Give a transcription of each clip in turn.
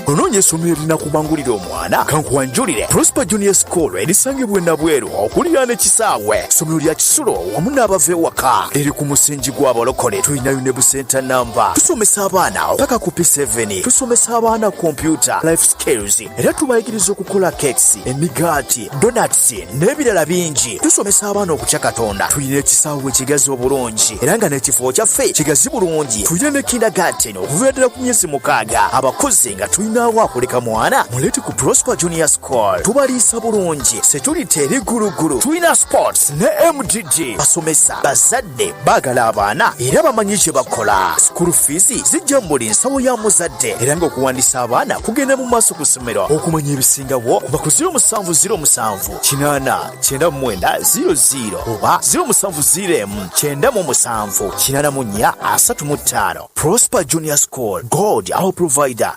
Onoonya essomero erinakubangulira omwana? Kankuwanjulire Prosper Junior School erisangibwa e Nabweru okuliraana ekisaawe. Ssomero lya kisulo wamu n'abava ewaka. Liri ku musingi gw'abalokole. Tulinayo ne busenta namba. Tusomesa abaana paka ku P7. Tusomesa abaana kompyuta, life skills era tubayigiriza okukola cakes, emigaati, donuts n'ebirala bingi. Tusomesa abaana okutya Katonda. Tulina ekisaawe ekigazi obulungi era nga n'ekifo kyaffe kigazi bulungi. Tulina ne kindergarten okuviira ddala ku myezi 6. Abakozi nga tulinawo akuleka mwana muleete ku Prosper Junior School. Tubaliisa bulungi, security eri gulugulu. Tulina sports ne MDD. Basomesa, bazadde baagala abaana era bamanyi kye bakola. School fees zijja mu buli nsawo ya muzadde era ng'okuwandiisa abaana kugenda mu maaso ku ssomero. Okumanya ebisingawo kuba ku 0707 8 99 00 oba 0701 97 84 35. Prosper Junior School, God our provider.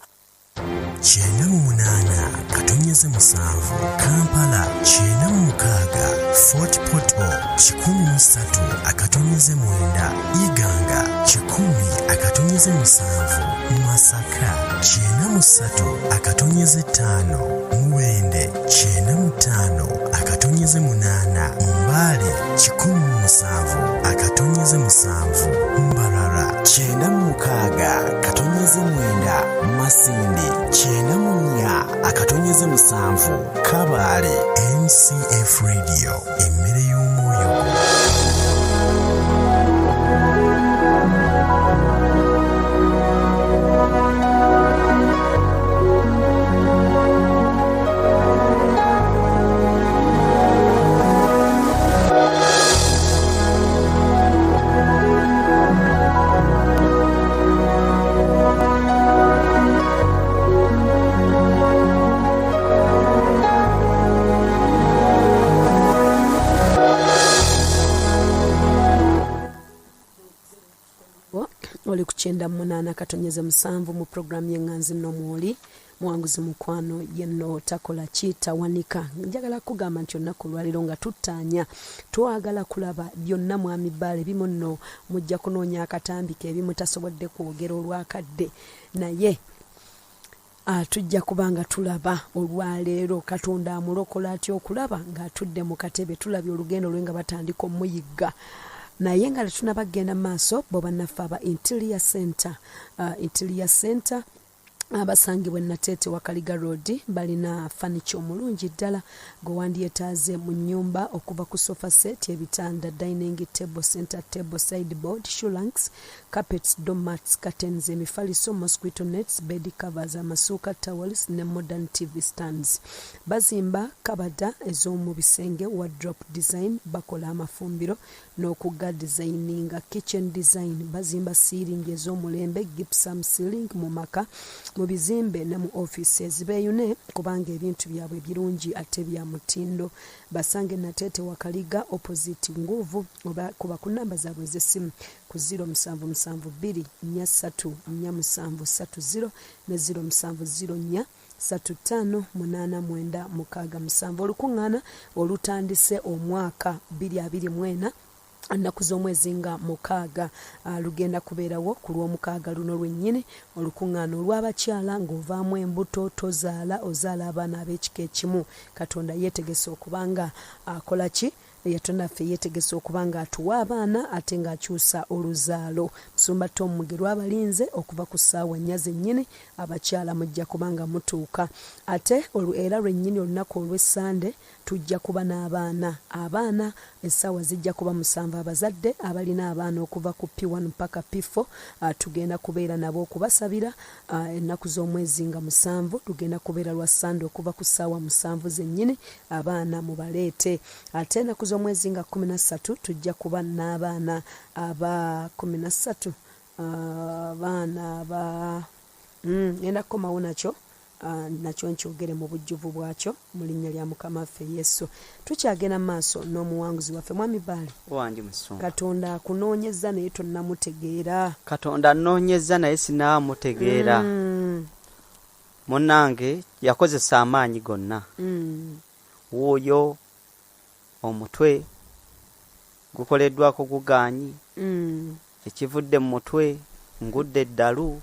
98.7 Kampala, 96 Fort Portal, 103.9 Iganga, 100.7 Masaka, 93.5 Mubende, 95.8 Mbale, 107.7 Mbarara, 96.9 Masindi, 94.7 Kabale. NCF Radio, emmere y'omwoyo gwo. Oli ku 98.7 mu puroguramu y'Eŋŋanzi Nomwoli Muwanguzi Mukwano yenno takola ki tawanika. Njagala kugamba nti olunaku olwaleero nga tuttaanya twagala kulaba byonna Mwami Bbaale ebimu nno mujja kunoonya akatambi ke ebimu tasobodde kwogera olwakadde, naye tujja kuba nga tulaba olwaleero Katonda amulokola atya okulaba ng'atudde mu katebe. Tulabye olugendo lwe nga batandika omuyigga, naye nga tetunaba kugenda maaso bo bannaffe aba Interior Center, Interior Center abasangibwa e Nateete Wakaliga Road balina furniture omulungi ddala gwe wandyetaaze mu nnyumba, okuva ku sofa set, ebitanda, dining table, center table, sideboard, shoe racks, carpets, doormats, curtains, emifaliso, mosquito nets, bed covers, amasuuka, towels ne modern TV stands. Bazimba kabada ez'omu bisenge, wardrobe design, bakola amafumbiro n'okuga designinga, kitchen design, bazimba ceiling ez'omulembe, gypsum ceiling mu maka, mu bizimbe ne mu offices. Beeyune kubanga ebintu byabwe birungi ate bya mutindo. Basange Nateete Wakaliga opposite Nguvu, oba kuba ku namba zaabwe ez'essimu ku 0772 43 47 30 ne 0704 35 89 67. Olukuŋŋaana olutandise omwaka 2024 ennaku z'omwezi nga 6 lugenda kubeerawo ku Lwomukaaga luno lwennyini. Olukuŋŋaana olw'abakyala, ng'ovaamu embuto, tozaala, ozaala abaana ab'ekika ekimu. Katonda yeetegese okuba nga akola ki? Yatonda ffe, yeetegese okuba nga atuwa abaana ate ng'akyusa oluzaalo. Musumba Tom Mugerwa abalinze okuva ku ssaawa 4 zennyini. Abakyala mujja kuba nga mutuuka. Ate era lwennyini olunaku olw'Essande tujja kuba n'abaana. Abaana essaawa zijja kuba 7. Abazadde abalina abaana okuva ku P1 paka P4 tugenda kubeera nabo okubasabira. Ennaku z'omwezi nga 7 tugenda kubeera lwa Sande okuva ku ssaawa 7 zennyini. Abaana mubaleete. Ate ennaku z'omwezi nga 13 tujja kuba n'abaana aba 13, abaana aba ngenda kukomawo nakyo, nakyo nkyogere mu bujjuvu bwakyo mu linnya lya Mukama waffe Yesu. Tukyagenda mu maaso n'omuwanguzi waffe Mwami Baale. Wangi musumba. Katonda akunoonyezza naye tonnamutegeera. Katonda annoonyezza naye sinaamutegeera. Munnange yakozesa amaanyi gonna. Wuuyo omutwe gukoleddwako gugaanyi. Ekivudde mu mutwe ngudde eddalu.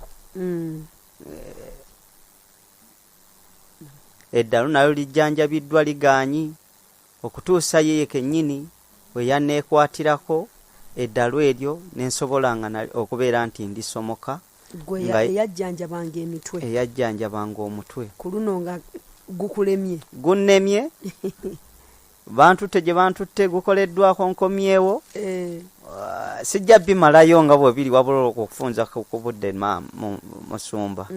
Eddalu nalyo lijjanjabiddwa ligaanyi, okutuusa ye kennyini bwe yanneekwatirako eddalu eryo ne nsobola nga okubeera nti ndisomoka. Ggwe eyajjanjabanga emitwe. Eyajjanjabanga omutwe. Ku luno nga gukulemye. Gunnemye. Bantutte gye bantutte gukoleddwako nkomyewo. Eh. Sijja bimalayo nga bwe biri wabula okufunza ku budde musumba.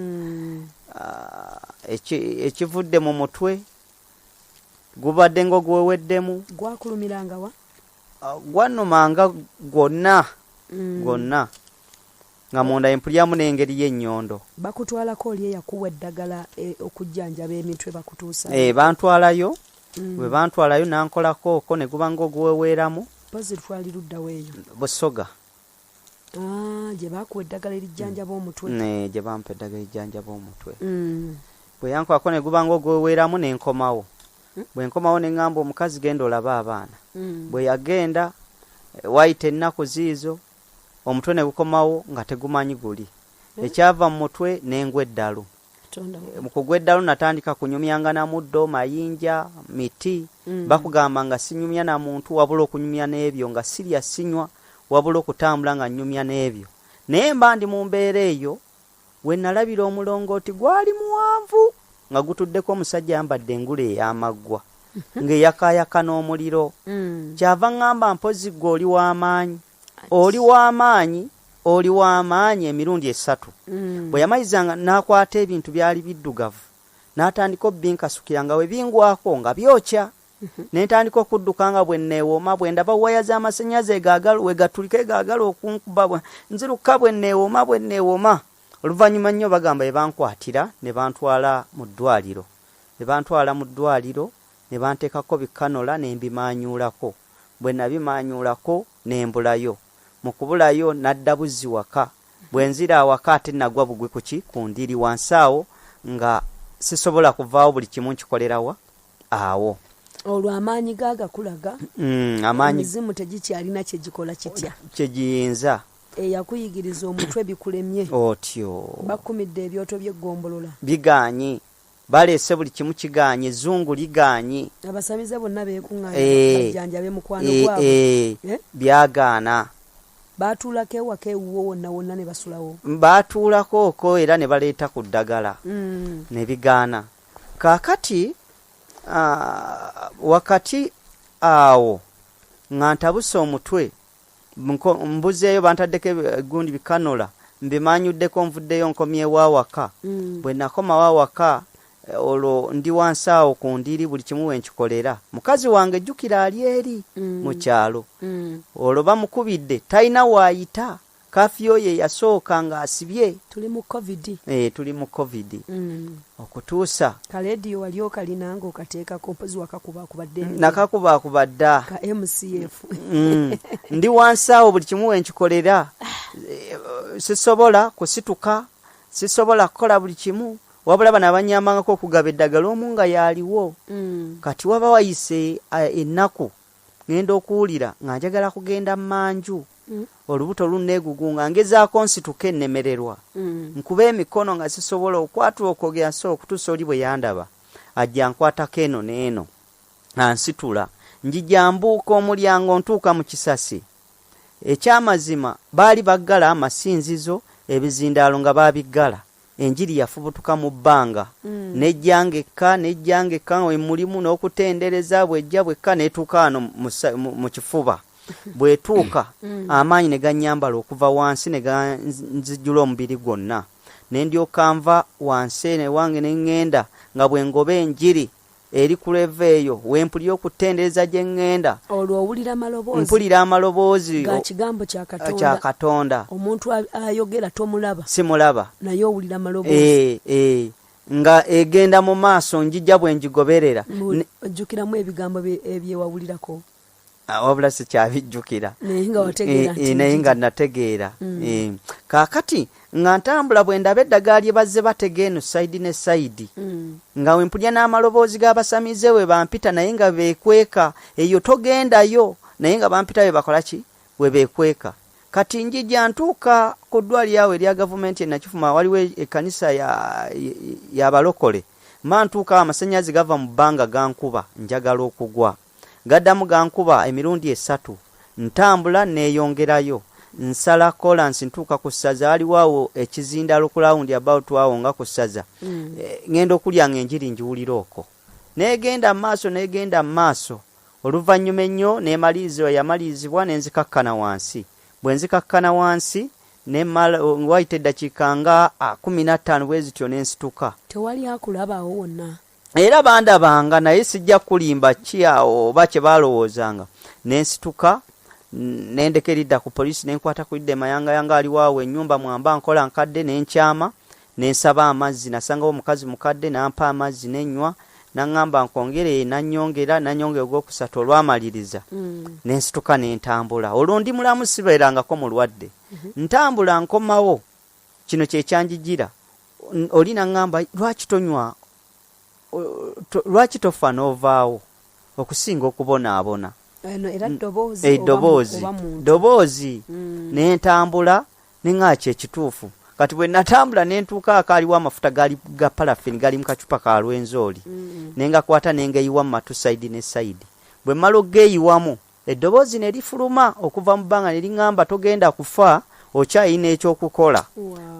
Ekivudde mu mutwe gubadde ng'oguweweddemu. Gwakulumiranga wa? Gwannumanga gwonna gwonna nga munda empuliramu n'engeri y'ennyondo. Bakutwalako oli eyakuwa eddagala okujjanjaba emitwe bakutuusa? Bantwalayo. Bwe bantwalayo nankolako okwo ne guba ng'oguweweeramu. Mpozzi twali ludda wa eyo? Busoga. Gye baakuwa eddagala erijjanjaba omutwe? Gye bampa eddagala erijjanjaba omutwe. Bwe yankolako ne guba ng'oguweweeramu ne nkomawo. Bwe nkomawo ne ŋŋamba omukazi genda olabe abaana. Bwe yagenda waayita ennaku ziizo omutwe ne gukomawo nga tegumanyi guli. Ekyava mu mutwe ne ngwa eddalu. Mu kugwa eddalu natandika kunyumyanga na muddo, mayinja, miti. Bakugamba nga sinyumya na muntu wabula okunyumya n'ebyo, nga sirya sinywa wabula okutambula nga nnyumya n'ebyo. Naye mba ndi mu mbeera eyo we nalabira omulongooti gwali muwanvu nga gutuddeko omusajja ayambadde engule ey'amaggwa ng'eyakaayakana omuliro. Kyava ŋŋamba mpozzi ggwe oli w'amaanyi. Oli w'amaanyi, oli w'amaanyi emirundi esatu. Bwe yamalizanga n'akwata ebintu byali biddugavu n'atandika obinkasukira nga bwe bingwako nga byokya. Ne ntandika okudduka nga bwe nneewooma, bwe ndaba waya z'amasannyalaze we gatulika egaagala okunkuba, nziruka bwe nneewooma, bwe nneewooma. Oluvannyuma nnyo bagamba bwe bankwatira ne bantwala mu ddwaliro. Ne bantwala mu ddwaliro ne banteekako bikanola ne mbimaanyuulako. Bwe nabimaanyuulako ne mbulayo. Mu kubulayo nadda buzzi waka. Bwe nzira awaka ate nagwa bugwi ku ki? Ku ndiri wansi awo nga sisobola kuvaawo buli kimu nkikolera wa? Awo. Olwo amaanyi ga gakulaga amaanyi emizimu tegikyalina kye gikola kitya? Kye giyinza. Eyakuyigiriza omutwe bikulemye. Otyo. Bakumidde ebyoto by'eggombolola. Bigaanyi. Baleese buli kimu kigaanyi, ezzungu ligaanyi. Abasamize bonna beekuŋŋaanya bajjanjabe mukwano gwabwe. Byagaana. Baatuulako ewaka ewuwo wonna wonna ne basulawo? Baatuulako okwo era ne baleeta ku ddagala ne bigaana. Kaakati wakati awo nga ntabuse omutwe, mbuzeeyo bantaddeko gundi bikanola, mbimanyuddeko nvuddeyo nkomyewo awaka. Bwe nakomawo awaka olwo ndi wansi awo ku ndiri buli kimu we nkikolera. Mukazi wange jjukira ali eri mu kyalo. Olwo bamukubidde talina waayita. Kaafiyo ye yasooka ng'asibye. Tuli mu COVID. Tuli mu COVID. Okutuusa. Kaleediyo wali okalina ng'okateekako mpozi wakakubakuba dda. Nakakubakuba dda. Ka MCF. Ndi wansi awo buli kimu we nkikolera. Sisobola kusituka, sisobola kukola buli kimu. Wabula bano abannyambangako okugaba eddagala omu nga y'aliwo. Kati waba wayise ennaku ŋŋenda okuwulira nga njagala kugenda mmanju. Olubuto lunneegugunga ngezaako nsituke nnemererwa. Nkube emikono nga sisobola okwatula okwogera nsobola okutuusa oli bwe yandaba. Ajja ankwatako eno n'eno. Ansitula. Njija mbuuka omulyango ntuuka mu kisasi. Ekyamazima baali baggala amasinzizo, ebizindaalo nga baabiggala. Enjiri yafubutuka mu bbanga. N'ejja ng'ekka, n'ejja ng'ekka nga mulimu n'okutendereza bw'ejja bw'ekka n'etuuka wano mu kifuba. Bw'etuuka, amaanyi ne gannyambala okuva wansi ne ganzijula omubiri gwonna. Ne ndyoka nva wansi eno ewange ne ŋŋenda nga bwe ngoba enjiri eri ku levo eyo we mpulira okutendereza gye ŋŋenda. Olwo owulira amaloboozi? Mpulira amaloboozi ga kigambo kya Katonda. Kya Katonda. Omuntu ayogera tomulaba. Simulaba. Naye owulira amaloboozi. Nga egenda mu maaso njija bwe ngigoberera. Ojjukiramu ebigambo ebyewawulirako? Wabula sikyabijjukira. Naye nga wategeera nti Naye nga nategeera. Kaakati nga ntambula bwe ndaba eddagala lye bazze batega eno sayidi ne sayidi. Nga we mpulira n'amaloboozi g'abasamize we bampita naye nga beekweka. Eyo togendayo naye nga bampita we bakola ki? We beekweka. Kati njija ntuuka ku ddwaliro awo erya gavumenti e Nakifuma waliwo ekkanisa y'abalokole. Ma ntuuka amasannyalaze gava mu bbanga gankuba, njagala okugwa. Gaddamu gankuba emirundi esatu. Ntambula neeyongerayo. Nsala kolansi ntuuka ku ssaza, waliwo awo ekizindaalo ku round about awo nga ku ssaza. Ŋŋenda okulya nga enjiri ngiwulira okwo. N'egenda mu maaso, n'egenda mu maaso. Oluvannyuma ennyo n'emalirizibwa, yamalirizibwa ne nzikakkana wansi. Bwe nzikakkana wansi, ne mmala, wayita eddakiika nga 15 bwe zityo ne nsituka. Tewali akulaba awo wonna? Era bandabanga, naye sijja kukulimba ki awo oba kye baalowoozanga. Ne nsituka, ne ndeka eridda ku poliisi, ne nkwata ku lidda e Mayangayanga aliwo awo ennyumba mwamba nkola nkadde, ne nkyama, ne nsaba amazzi. Nasangawo omukazi mukadde, n'ampa amazzi ne nnywa, n'aŋŋamba nkwongere, n'annyongera, n'annyongera ogwokusatu olwamaliriza. Ne nsituka ne ntambula. Olwo ndi mulamu, sibeerangako mulwadde. Ntambula nkomawo, kino kye kyanjijira. Oli n'aŋŋamba lwaki tonywa, lwaki tofa n'ovaawo okusinga okubonaabona. Eno era ddoboozi Eddoboozi. oba muntu? Ddoboozi. Ne ntambula ne ŋŋamba kye kituufu. Kati bwe natambula ne ntuuka akaaliwo amafuta gaali ga paraffin gali mu kacupa ka Rwenzori. Ne ngakwata ne ngeeyiwa mu matu sayidi ne sayidi. Bwe mmala okugeeyiwamu, eddoboozi ne lifuluma okuva mu bbanga ne liŋŋamba togenda kufa, okyalina ekyokukola.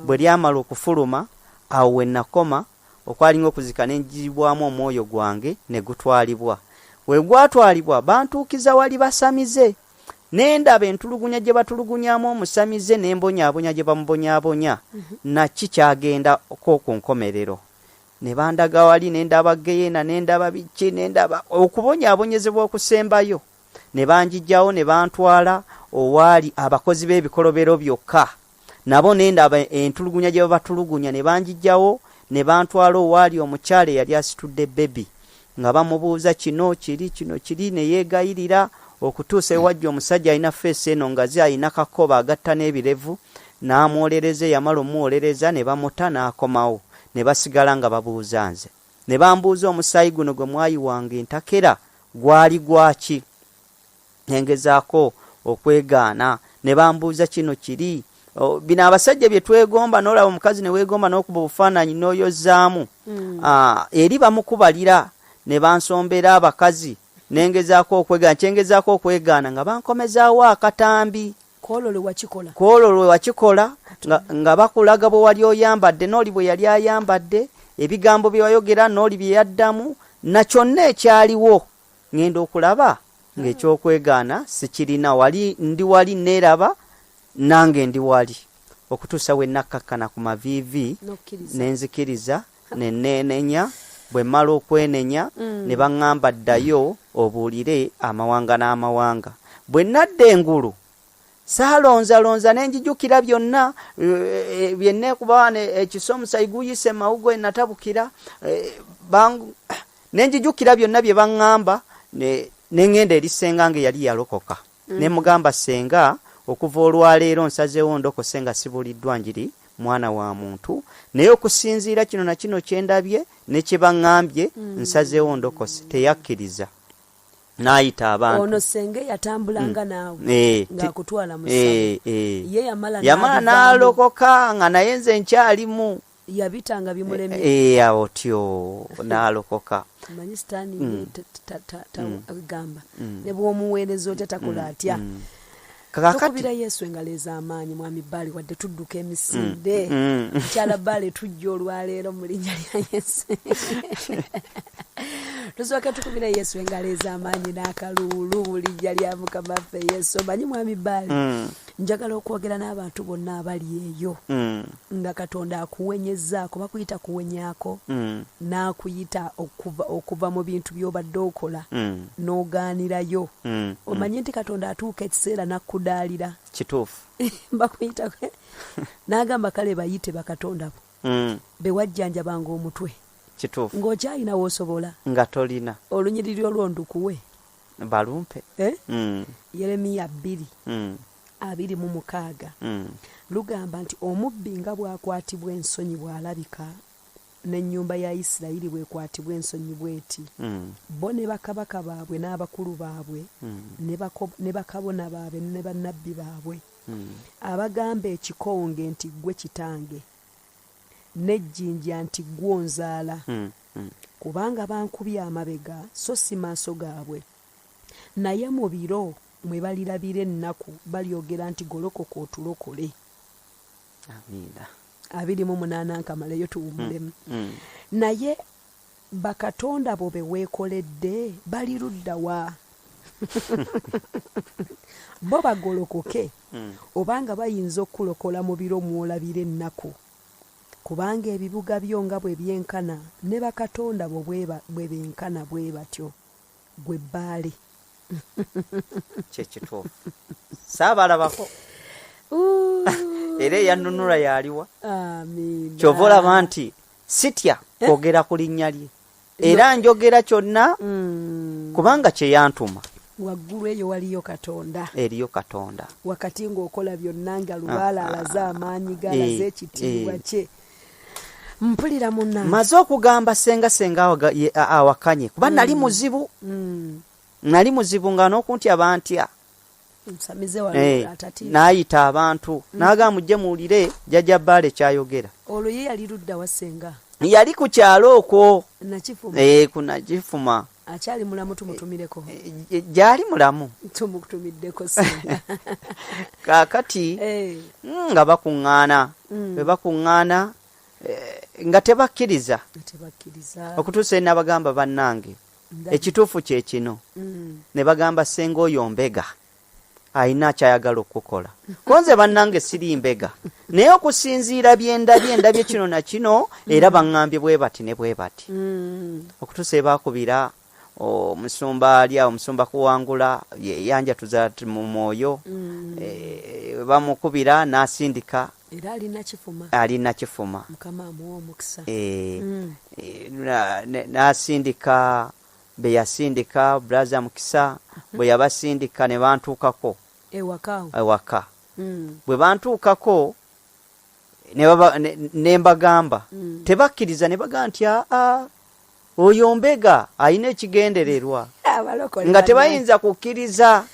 Bwe lyamala okufuluma, awo we nakoma okwalinga okuzika ne nggyibwamu omwoyo gwange ne gutwalibwa. We gwatwalibwa bantuukiza wali basamize. Ne ndaba entulugunya gye batulugunyamu omusamize n'embonyaabonya gye bamubonyaabonya, naki kyagendako ku nkomerero. Ne bandaga wali ne ndaba ggeyeena, ne ndaba biki, ne ndaba okubonyaabonyezebwa okusembayo. Ne banjijjawo ne bantwala owaali abakozi b'ebikolobero byokka. Nabo ne ndaba entulugunya gye babatulugunya, ne banjijjawo ne bantwala owaali omukyala eyali asitudde bebi, nga bamubuuza kino kiri, kino kiri, ne yeegayirira okutuusa ewajja omusajja alina feesi eno ngazi, alina kakoba agatta n'ebirevu, n'amwolereza. Eyamala omuwolereza ne bamuta n'akomawo, ne basigala nga babuuza nze. Ne bambuuza omusaayi guno gwe mwayiwanga entakera gwali gwaki? Ne ngezaako okwegaana, ne bambuuza kino kiri. Bino abasajja bye twegomba, n'olaba omukazi ne weegomba n'okuba obufaananyi n'oyozaamu. Eri bamukubalira, ne bansombera abakazi, ne ngezaako okwegaana, kye ngezaako okwegaana nga bankomezaawo akatambi. Kw'olwo lwe wakikola. Kw'olwo lwe wakikola, nga bakulaga bwe wali oyambadde n'oli bwe yali ayambadde, ebigambo bye wayogera n'oli bye yaddamu, na kyonna ekyaliwo. Ŋŋenda okulaba ng'ekyokwegaana sikirina. Wali ndi wali nneeraba, nange ndi wali okutuusa we nakkakkana ku maviivi ne nzikiriza ne neenenya. Bwe mmala okwenenya ne baŋŋamba ddayo obuulire amawanga n'amawanga. Bwe nadda engulu saalonzalonza ne njijukira byonna bye nneekuba wano, ekiso omusaayi guyise mawuggwe natabukira, ne njijukira byonna bye baŋŋamba, ne ŋŋenda eri ssenga nga eyali yalokoka. Ne mugamba, ssenga, okuva olwaleero nsazeewo ndokose nga sibuuliddwa njiri mwana wa muntu, naye okusinziira kino na kino kye ndabye ne kye baŋŋambye, nsazeewo ndokose. Teyakkiriza. N'ayita abantu. Ono ssenga eyatambulanga naawe ng'akutwala mu ssabo. Ye yamala Yamala n'alokoka nga naye nze nkyalimu. Yabita nga bimulemye. Awo tyo n'alokoka. Manyi sitaani gamba ne bw'omuweereza otya takola atya. Tukubira Yesu engalo ez'amaanyi, Mwami Bbaale, wadde tudduka emisinde. Mukyala Bbaale, tujja olwaleero mu linnya lya Yesu. Tusooke tukubire Yesu engalo ez'amaanyi n'akaluulu mu linnya lya Mukama waffe Yesu. Omanyi Mwami Bbaale, njagala okwogera n'abantu bonna abali eyo nga Katonda akuwenyezzaako, bakuyita kuwenyaako, n'akuyita okuva mu bintu by'obadde okola n'ogaanirayo. Omanyi nti Katonda atuuka ekiseera n'akkudaalira. Kituufu. Bakuyita n'agamba kale bayite bakatonda bo be wajjanjabanga omutwe. Kituufu. Ng'okyalina w'osobola. Nga tolina. Olunyiriri olwo ndukuwe. Balumpe. Yeremiya 2 26 lugamba nti omubbi nga bw'akwatibwa ensonyi bw'alabika, n'ennyumba ya Isirayiri bw'ekwatibwa ensonyi bw'eti, bo ne bakabaka baabwe n'abakulu baabwe ne bakabona baabwe ne bannabbi baabwe, abagamba ekikonge nti, Ggwe kitange, n'ejjinja nti, Ggwe onzaala. Kubanga bankubye amabega so si maaso gaabwe, naye mu biro mwe balirabira ennaku balyogera nti golokoka otulokole. Amiina. 28 nkamaleyo tuwummulemu. Naye bakatonda bo be weekoledde bali ludda wa? Bo bagolokoke, obanga bayinza okukulokola mu biro mw'olabira ennaku. Kubanga ebibuga byo nga bwe byenkana, ne bakatonda bo bwe benkana bwe batyo, ggwe Bbaale. Kyekituufu, saabalabako era eyannunula yaliwa. Amiina. Kyova olaba nti sitya kwogera ku linnya lye, era njogera kyonna kubanga kye yantuma. Waggulu eyo waliyo Katonda. Eriyo Katonda. Wakati ng'okola byonna nga lubaale alaze amaanyi ge, alaze ekitiibwa kye. Mpulira munnange. Maze okugamba senga, senga awakanye kuba nali muzibu, nali muzibu nga n'okuntya bantya. Nsamize wali atatiisa. N'ayita abantu n'agamba, mujje muwulire jjajja Bbaale kyayogera. Olwo ye yali ludda wa senga? Yali ku kyalo okwo. Nakifuma. Ku Nakifuma. Akyali mulamu? Tumutumireko. Gyali mulamu. Tumutumiddeko senga. Kaakati nga bakuŋŋaana, bwe bakuŋŋaana nga tebakkiriza. Tebakkiriza. Okutuusa nabagamba, bannange, ekituufu kye kino. Ne bagamba, senga oyo mbega, alina kyayagala okukola. Ko nze, bannange, siri mbega, naye okusinziira byendabye, ndabye kino na kino, era baŋŋambye bwe bati ne bwe bati. Okutuusa ebaakubira omusumba ali awo, omusumba Kuwangula, yanjatuza mu mwoyo. Bamukubira n'asindika. Era alina Kifuma. Alina Kifuma. Mukama amuwa omukisa. N'asindika be yasindika, Braza Mukisa bwe yabasindika ne bantuukako. Ewaka awo? Ewaka. Bwe bantuukako ne mbagamba, tebakkiriza, ne bagamba nti aa, oyo mbega, alina ekigendererwa. Abalokole nga tebayinza kukkiriza.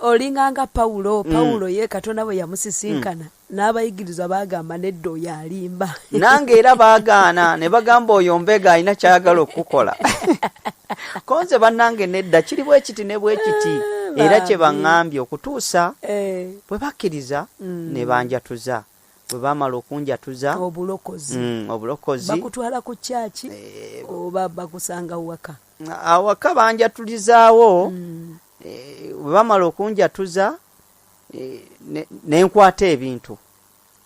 Olinganga Pawulo. Pawulo ye Katonda bwe yamusisinkana, n'abayigirizwa bagamba, nedda, oyo alimba. Nange era baagaana ne bagamba, oyo mbega, alina kyayagala okukola. Konze, bannange, nedda, kiri bwe kiti ne bwe kiti, era kye baŋŋambye. Okutuusa bwe bakkiriza ne banjatuza. Bwe baamala okunjatuza obulokozi, obulokozi, bakutwala ku kyaki oba bakusanga waka? Awaka banjatulizaawo. Bwe bamala okunjatuza, nenkwata ebintu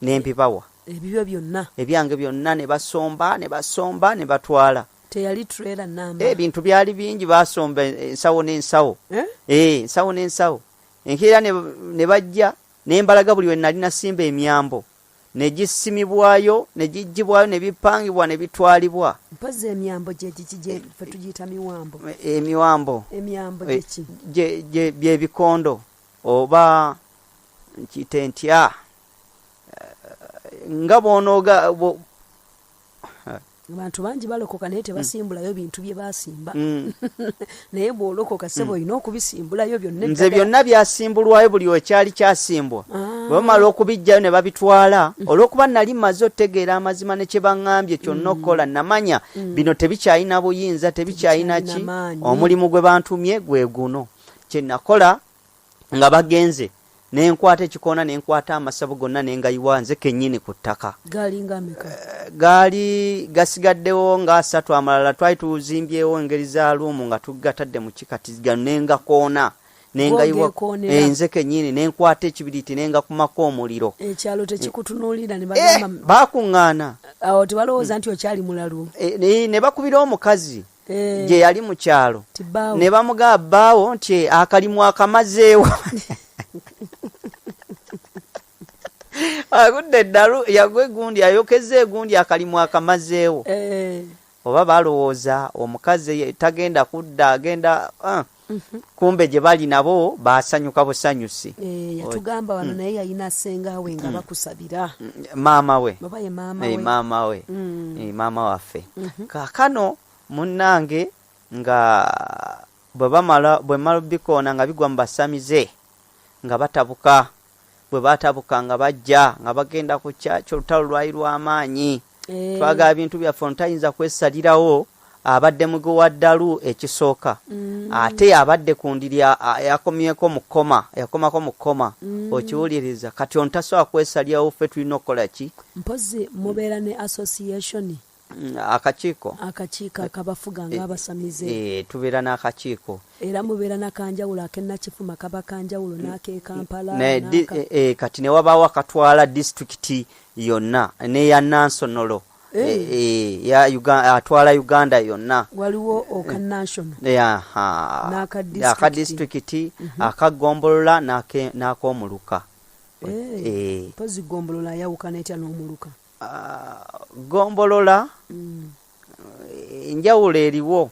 nembibawa. Ebibyo byonna? Ebyange byonna ne basomba, ne basomba ne batwala. Teyali trailer namba? Ebintu byali bingi, basomba ensawo n'ensawo. Eh? Ensawo n'ensawo. Enkeera ne bajja nembalaga buli we nali nasimba emyambo, ne gisimibwayo, ne giggyibwayo, ne bipangibwa, ne bitwalibwa. Mpozi emyambo gyegiki? Gye ffe tugiyita miwambo. Emiwambo. Emyambo gyeki? Byebikondo oba nkiyite ntya, nga bwonooga Abantu bangi balokoka naye tebasimbulayo bintu bye basimba. Naye bw'olokoka, sebo, olina okubisimbulayo byonna. Nze Eddagala. Byonna byasimbulwayo, buli wekyali kyasimbwa. Bwe bamala okubijjayo ne babitwala, olw'okuba nali mmaze otegeera amazima ne kye baŋŋambye kyonna okukola, namanya bino tebikyalina buyinza, tebikyalina ki. Tebikyalina maanyi. Omulimu gwe bantumye gwe guno. Kye nakola, nga bagenze, nenkwata ekikoona, nenkwata amasabo gonna, nengayiwa nze kennyini ku ttaka. Galinga ameka? Gaali gasigaddewo nga asatu, amalala twali tuzimbyewo engeri za luumu nga tugatadde mu kikati gano, nengakoona, nengayiwa. Gw'ogeekoonera? Nze kennyini nenkwata ekibiriiti, nengakumako omuliro. Ekyalo tekikutunuulira ne bagamba? Baakuŋŋaana. Awo tebalowooza nti okyali mulalu? Ne bakubira omukazi gye yali mu kyalo. Ti bbaawo. Ne bamugamba bbaawo nti akalimu akamazeewo, agudde eddalu, yagwa egundi, ayokeza egundi, akalimu akamazeewo. Oba balowooza omukazi tagenda kudda, agenda kumbe gye bali nabo basanyuka busanyusi. Yatugamba wano naye yalina sengaawe nga bakusabira. Maama we. Oba ye maama we. Maama we. Maama waffe. Kaakano munnange, nga bwe bamala, bwe mala bikoona nga bigwa mu basamize, nga batabuka. Bwe batabuka nga bajja nga bagenda ku kyaki, olutalo lwali lw'amaanyi. Eh. Twagala bintu byaffe, ono tayinza kwesalirawo, abadde mugwi wa ddalu ekisooka, ate abadde ku ndiri, yakomyeko mu koma, yakomako mu koma. Okiwuliriza? Kati ono tasobola kwesalirawo, ffe tulina okukola ki? Mpozi mubeera ne association? Akakiiko. Akakiiko akabafuga ng'abasamize. Eh, tubeera n'akakiiko. Era mubeera nakanjawulo, ak'enakifuma kaba kanjawulo n'ak'ekampala. Kati ne wabaawo akatwala disitulikiti yonna neya nansonolo. Eh, ya atwala Uganda yonna. Waliwo oka national. Aha. N'aka district. Aka disitulikiti, akagombolola n'ak'omuluka. Eh, mpozi gombolola ayawukana etya n'omuluka? Ah, gombolola, enjawulo eriwo,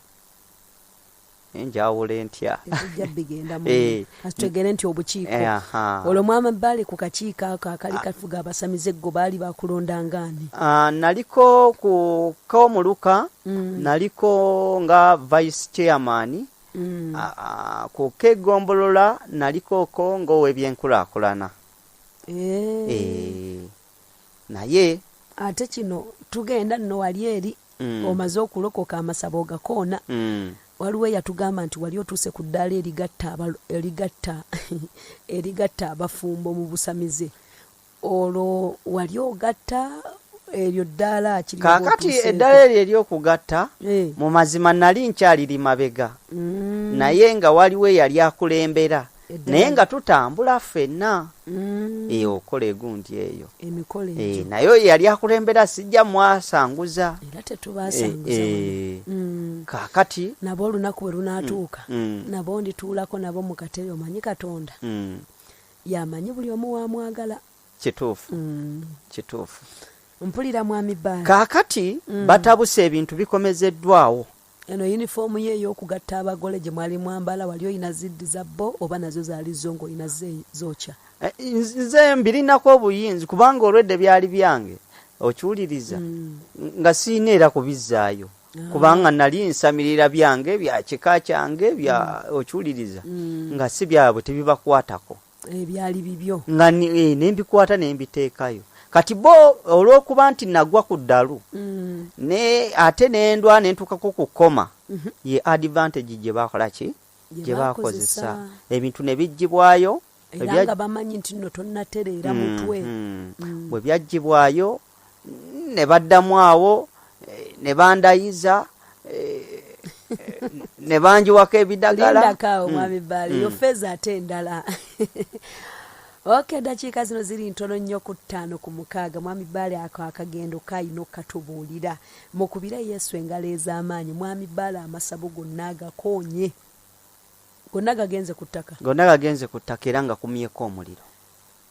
enjawulo entya? Tetujja bigendamu. Atutegere nti obukiiko. Aha. Olwo mwama baali ku kakiiko ako akali kafuga abasamize, eggo baali bakulonda ngaani? Ah, naliko ku komuluka, naliko nga vice chairman. Ah, ah, ku kegombolola nalikoko ng'owebyenkulaakulana. Eh, naye Ate kino tugenda nno wali eri, omaze okulokoka, amasabo ogakoona. Waliwo eyatugamba nti wali otuuse ku ddaala erigatta abafumbo mu busamize. Olwo wali ogatta eryo ddaala kiri? Kaakati eddaala eryo ery'okugatta, mu mazima nali nkyaliri mabega, naye nga waliwo eyali akulembera. Naye nga tutambula ffenna okola egundi eyo. Emikolo egyo. Naye oyo yali akulembera sijja mwasanguza. Era tetubasanguza. Kaakati Nabo olunaku bwe lunaatuuka, nabo ndituulako nabo mu katebe. Omanyi Katonda yamanyi buli omu wamwagala. Kituufu, kituufu. Mpulira, mwami Bbaale. Kaakati batabuse, ebintu bikomezeddwawo. Eno yunifoomu ye ey'okugatta abagole gye mwali mwambala, wali oyina ziddiza bo oba nazo zaali zo ng'olina zookya? Eh, nze mbirinako obuyinzi kubanga olwedde byali byange, okiwuliriza? Nga siina era kubizzaayo, kubanga nali nsamirira byange bya kika kyange bya, okiwuliriza, nga si byabwe, tebibakwatako. Ebyali bibyo. Nga nembikwata nembiteekayo. Kati bo olw'okuba nti nagwa ku ddalu, ne ate nendwa nentuukako ku koma, ye advantage gye bakola ki, Gye gye bakozesa, bakozesa. Ebintu ne biggibwayo. Era nga bamanyi nti nno tonnatereera mutwe. Bwe byaggibwayo ne baddamu awo, ne bandayiza, ne banjiwako ebidagala. Lindako awo, mwami Bbaale, yo feeza ate endala. Ok, eddakiika zino ziri ntono nnyo ku 5:55. Mwami Bbaale, ako akagendo kayina okukatubuulira. Mukubire Yesu engalo ez'amaanyi. Mwami Bbaale amasabo gonna agakoonye, gonna gagenze ku ttaka. Gonna gagenze ku ttaka era nga kumyeko omuliro.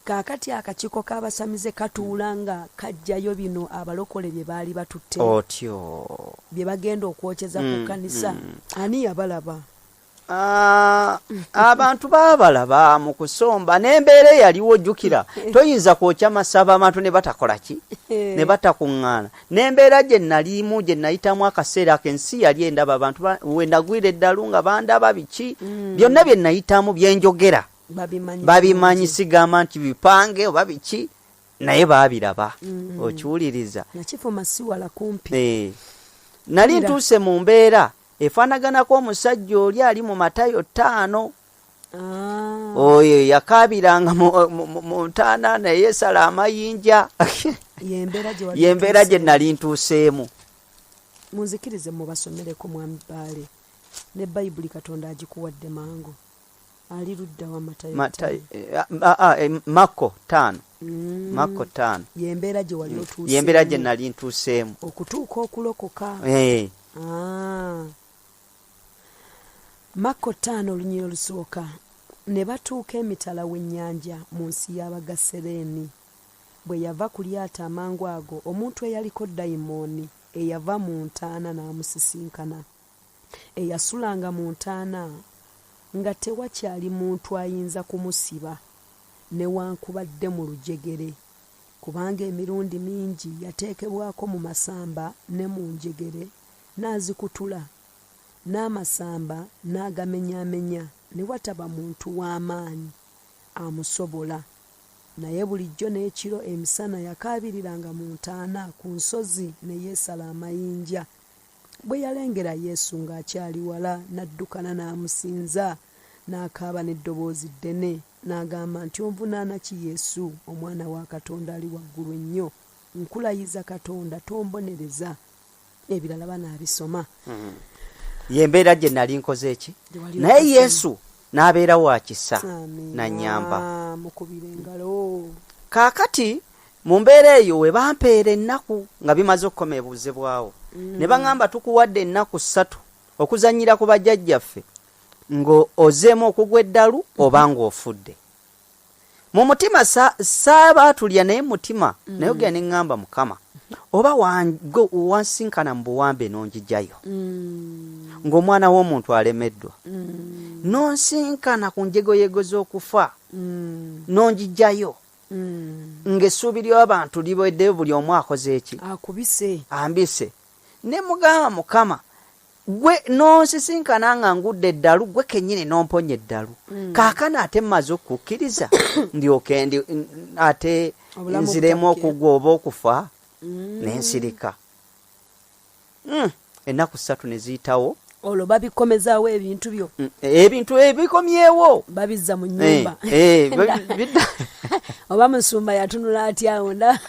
Kaakati akakiiko k'abasamize katuula nga kajjayo bino abalokole bye baali batutte, Otyo. bye bagenda okwokyeza ku kkanisa. Ani yabalaba? Ah, abantu baabalaba mu kusomba n'embeera eyaliwo. Jjukira, toyinza kwokya masaba abantu ne batakola ki, ne batakuŋŋaana. N'embeera gye naliimu, gye nayitamu akaseera ako, ensi yali endaba, abantu we nagwira eddalu nga bandaba, biki byonna bye nayitamu byenjogera. Babimanyi. Babimanyi, sigamba nti bipange oba biki, naye baabiraba, okiwuliriza? Nakifuma si wala kumpi. Eh, nali Mpulira. ntuuse mu mbeera efaanaganako omusajja oli ali mu Matayo 5. Ah, Oyo yakaabiranga mu ntaana naye sala amayinja. Yembeera gye wali Yembeera gye otuuseemu. nali ntuuseemu. Munzikirize mubasomereko, mwami Bbaale, ne Bayibuli Katonda agikuwadde mangu. Ali ludda wa Matayo? Matayo, Makko 5. Makko 5. Yembeera gye wali otuuseemu. Yembeera gye nali ntuuseemu. Okutuuka okulokoka. Eh, Ah. Makko 5, olunyiriri olusooka. Ne batuuka emitala w'ennyanja mu nsi y'Abagasereeni. Bwe yava ku lyato, amangu ago omuntu eyaliko dayimooni eyava mu ntaana n'amusisinkana, eyasulanga mu ntaana nga tewakyali muntu ayinza kumusiba newankubadde mu lujegere, kubanga emirundi mingi yateekebwako mu masamba ne mu njegere n'azikutula, n'amasamba n'agamenyaamenya, ne wataba muntu w'amaanyi amusobola. Naye bulijjo n'ekiro emisana yakaabiriranga mu ntaana ku nsozi ne yeesala amayinja. Bwe yalengera Yesu ng'akyali wala, n'addukana n'amusinza, n'akaaba n'eddoboozi ddene, n'agamba nti, Onvunaana ki Yesu, Omwana wa Katonda Ali Waggulu Ennyo? Nkulayiza Katonda, tombonereza. Ebirala banaabisoma. Y'embeera gye nali nkoze ki? Gye wali Naye okozeemu. Yesu n'abeera wa kisa, Amiina. n'annyamba. Mukubire engalo. Kaakati mu mbeera eyo we bampeera ennaku nga bimaze okukomebuuzibwawo, ne baŋŋamba tukuwadde ennaku 3 okuzannyira ku bajjajjaffe ng'ozzeemu okugwa eddalu oba ng'ofudde. Mu mutima saabaatulya, naye mu mutima nayogera ne ŋŋamba Mukama, oba gwe wansinkana mu buwambe n'onjijayo ng'omwana w'omuntu alemeddwa, n'onsinkana ku njegoyego z'okufa n'onjijayo ng'essuubi ly'abantu liweddeyo, buli omu akoze eki? Akubise. Ambise. Ne mugamba Mukama, gwe n'onsisinkana nga ngudde eddalu, gwe kennyini n'omponya eddalu. Kaakano ate mmaze okukkiriza, ndyoke ndi ate Obulamu nziremu butakke. okugwa oba okufa, ne nsirika. Ennaku 3 ne ziyitawo. Olwo babikomezaawo ebintu byo? Ebintu ebikomyewo. Babizza mu nnyumba. Oba musumba yatunula atya awo? Nda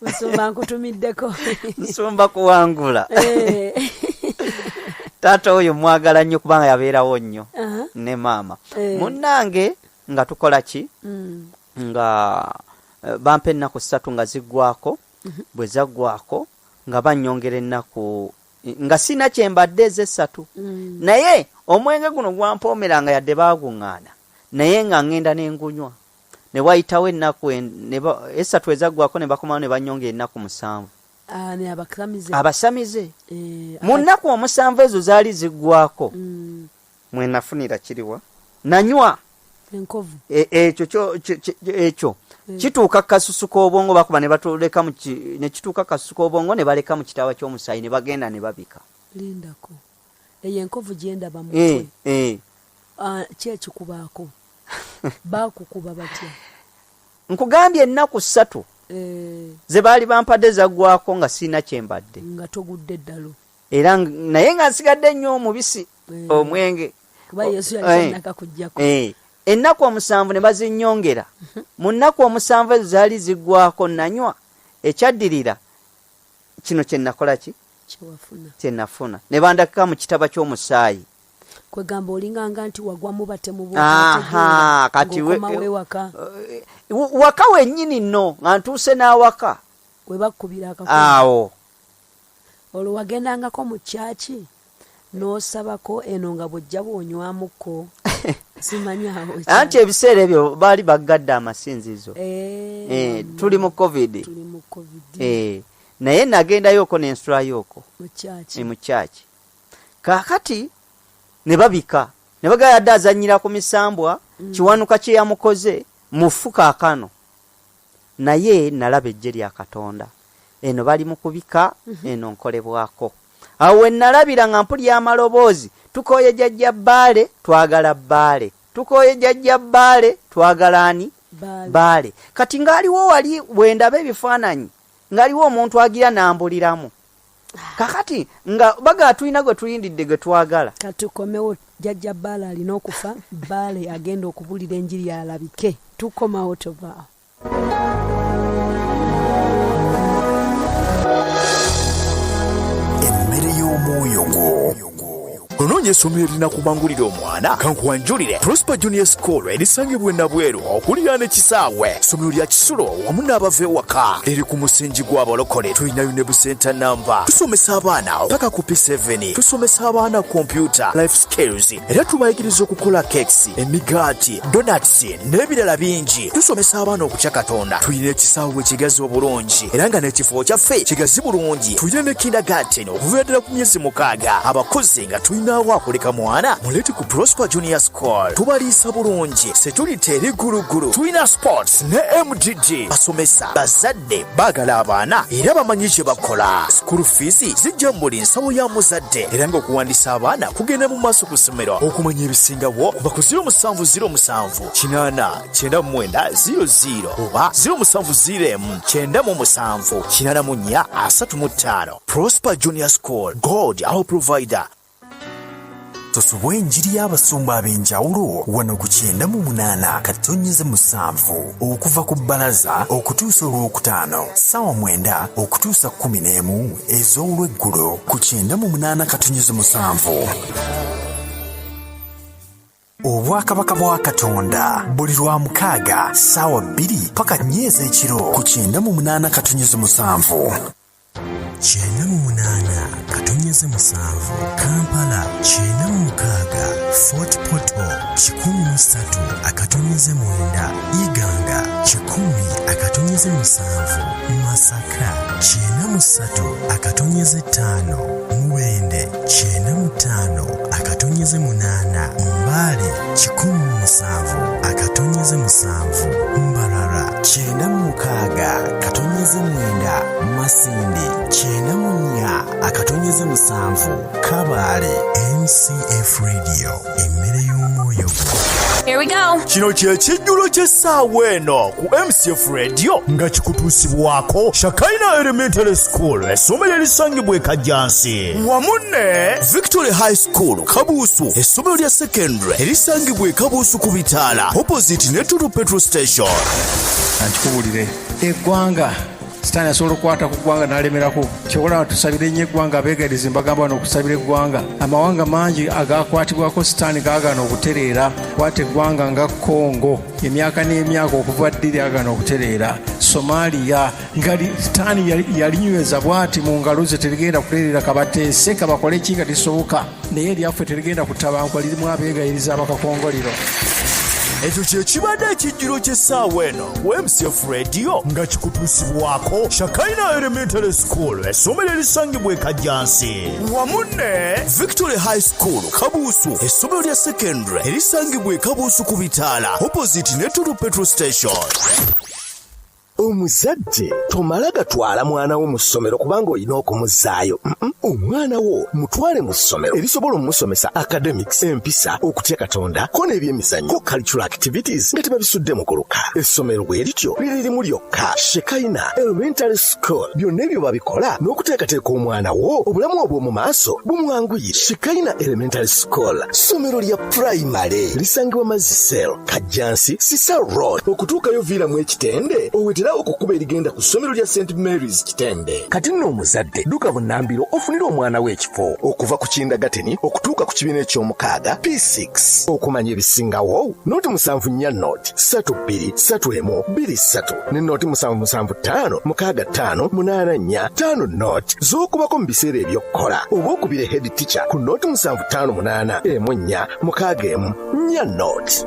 musumba nkutumiddeko. Nsumba kuwangula. Taata oyo mwagala nnyo kubanga yabeerawo nnyo ne maama. Munnange nga tukola ki? Nga bampa ennaku 3 nga ziggwako. Bwe zaggwako nga bannyongera ennaku nga sina kye mbadde ez'essatu. Naye omwenge guno gwampoomera nga yadde baaguŋŋaana, naye nga ŋŋenda ne ngunywa. Ne wayitawo ennaku 3 ezaggwako ne bakomawo ne bannyongera ennaku 7. Ne abasamize. Abasamize. Mu nnaku 7 ezo zaali ziggwako. Mwe nafunira kiriwa? Nanywa. Enkovu. Ekyo ekyo kituuka kasusu k'obwongo, bakuba ne batuleka mu ne kituuka kasusu k'obwongo ne baleka mu kitaba ky'omusaayi ne bagenda ne babika. Lindako. Eyo enkovu gye ndaba mu mutwe. Ki ekikubaako? Baakukuba batya? Nkugambye ennaku 3 ze baali bampadde zaggwako nga sirina kye mbadde. Nga togudde eddalu. Era naye nga nsigadde nnyo omubisi omwenge. Kuba Yesu yali tannakakuggyako. Ennaku 7 ne bazinnyongera. Mu nnaku 7 ezo zaali ziggwako nanywa. Ekyaddirira kino kye nakola ki? Kye wafuna. Kye nafuna. Ne bandaka mu kitaba ky'omusaayi. Kwegamba olinganga nti wagwa mu batemu bw'otategeera, Kati ng'okomawo ewaka. Waka wennyini nno nga ntuuse n'awaka. We bakkubira akakono. Awo. Olwo wagendangako mu kyaki n'osabako eno nga bw'ojja bw'onywamuko? Simanyi awo ekyali. Anti ebiseera ebyo baali baggadde amasinzizo. Tuli mu COVID. Tuli mu COVID. Naye nagendayoko ne nsulayoko. Mu kyaki. Mu kyaki. Kaakati ne babika. Ne bagala yadde azannyira ku misambwa, Kiwanuka kye yamukoze, mufu kaakano. Naye nalaba eggye lya Katonda. Eno bali mu kubika, eno nkolebwako. Awo we nalabira nga mpulira amaloboozi, tukooye jjajja Bbaale, twagala Bbaale. Tukooye jjajja Bbaale, twagala ani? Bbaale. Bbaale. Kati ng'aliwo wali bwe ndaba ebifaananyi, ng'aliwo omuntu agira n'ambuliramu. Kakati nga bagala tulina gwe tulindidde gwe twagala. Kati tukomewo, jjajja Bbaale alina okufa, Bbaale agenda okubuulira enjiri alabike. Tukomawo tovaawo. Emmere y'omwoyo gwo. Onoonya essomero erinakubangulira omwana? Kankuwanjulire Prosper Junior School erisangibwa e Nabweru okuliraana ekisaawe. Ssomero lya kisulo wamu n'abava ewaka. Liri ku musingi gw'abalokole. Tulinayo ne busenta namba. Tusomesa abaana paka ku P7. Tusomesa abaana kompyuta, life skills, era tubayigiriza okukola cakes, emigaati, donuts n'ebirala bingi. Tusomesa abaana okutya Katonda. Tulina ekisaawe ekigazi obulungi era nga n'ekifo kyaffe kigazi bulungi. Tulina ne kindergarten okuviira ddala ku myezi 6. Abakozi nga tulinawo Tosazeewo akuleka mwana, muleete ku Prosper Junior School. Tubaliisa bulungi, security eri gulugulu, tulina sports ne MDD. Basomesa, bazadde baagala abaana era bamanyi kye bakola. School fees zijja mu buli nsawo ya muzadde, era ng'okuwandiisa abaana kugenda mu maaso ku ssomero. Okumanya ebisingawo kuba ku 0707 8 99 00 oba 0701 97 84 35. Prosper Junior School, God our provider. Tosubwa enjiri y'abasumba ab'enjawulo wano ku 98.7 okuva ku bbalaza okutuusa olwokutaano ssaawa 9 okutuusa 11 ez'olweggulo ku 98.7. Obwakabaka bwa Katonda buli lwa mukaaga ssaawa 2 paka 4 ez'ekiro ku 98.7. 98.7 Kampala, 96 Fort Portal, 103.9 Iganga, 100.7 Masaka, 93.5 Mubende, 95.8 Mbale, 107.7 Mbarara, 96.9 Masindi, 94.7 Kabale. MCF Radio, emmere y'omwoyo gwo. Here we go. Kino kye kijjulo ky'essaawa eno ku MCF Radio nga kikutuusibwako Shakaina Elementary School, essomero erisangibwa e Kajjansi, wamu ne Victory High School Kabuusu, essomero lya secondary erisangibwa e Kabuusu ku bitaala opposite ne Total Petrol Station. Ankikubulire, eggwanga sitaani asobola okukwata ku ggwanga n'alemerako. Kyobola tusabire nnyo eggwanga. Abeegayirizi mbagamba wano okusabira eggwanga. Amawanga mangi agakwatibwako sitaani gaagaana okutereera. Kwata eggwanga nga Kongo, emyaka n'emyaka okuva ddi lyagaana okutereera. Somaliya nga sitaani yalinyweza bw'ati mu ngalo ze, terigenda kutereera, kabateese kabakole ki nga tisoboka. Naye eryaffe terigenda kutabankwa, lirimu abeegayirizi abakakongoliro. Ekyo kye kibadde ekijjulo ky'essaawa eno ku MCF Radio nga kikutuusibwako Shakaina Elementary School, essomero erisangibwa e Kajjansi, wamu ne Victory High School Kabuusu, essomero lya secondary erisangibwa e Kabuusu ku bitaala opposite ne Total Petrol Station. Omuzadde tomala gatwala mwana wo mu ssomero kubanga olina okumuzzaayo. Omwana wo mutwale mu ssomero erisobola omusomesa academics, empisa, okutya Katonda, ko n'ebyemizannyo, ko cultural activities nga tebabisudde mu kuluka. Essomero bwe lityo liririmu lyokka, Shekaina Elementary School. Byonna ebyo babikola n'okuteekateeka omwana wo obulamu obw'omu maaso bumwanguyire. Shekaina Elementary School ssomero lya primary, lisangibwa Mazzi Cell, Kajjansi, Sisa Road. Okutuukayo viiramu ekitende, oweterawo okukuba erigenda ku ssomero lya St Marys Kitende. Kati nno omuzadde dduka bunnambiro ofunire omwana we ekifo okuva ku kindergarten okutuuka ku kibiina eky'omukaaga, P6. Okumanya ebisingawo, 074 0 3 2 3 1 2 3 ne 0 7 7 5 6 5 8 4 5 0 z'okubako mu biseera eby'okukola, oba okubira head teacher ku 0 7 5 8 1 4 6 1 4 0.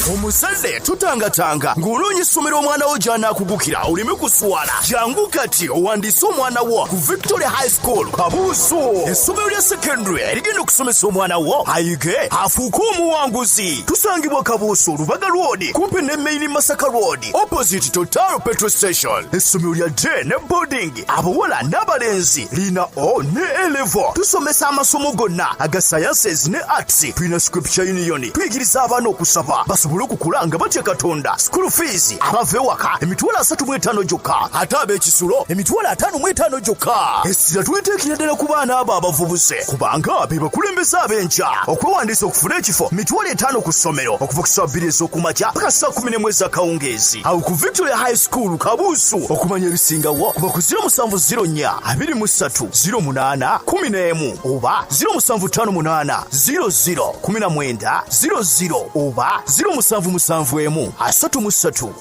Omuzadde tutangatanga ng'onoonya essomero omwana wo gy'anaakugukira oleme kuswala. Jangu kati owandiise omwana wo ku Victory High School Kabuusu, essomero lya secondary erigenda okusomesa omwana wo ayige afuuke omuwanguzi. Tusangibwa Kabuusu, Lubaga Road, kumpi ne Main Masaka Road, opposite Total Petrol Station. Essomero lya day ne boarding, abawala n'abalenzi, lina O ne A level. Tusomesa amasomo gonna aga sciences ne arts. Tulina scripture union, tuyigiriza abaana okusaba basobole okukula nga batya Katonda. School fees, abava ewaka 35,000 gyokka, ate ab'ekisulo 55,000 gyokka. Essira tuliteekera ddala ku baana abo abavubuse kubanga be bakulembeze ab'enkya. Okwewandiisa okufuna ekifo 50,000 ku ssomero, okuva ku ssaawa 2 ez'okumakya paka ssaawa 11 ez'akawungeezi, awo ku Victoria High School Kabuusu. Okumanya ebisingawo kuba ku 0704 23 08 11 oba 0758 00 19 00 oba 0771 33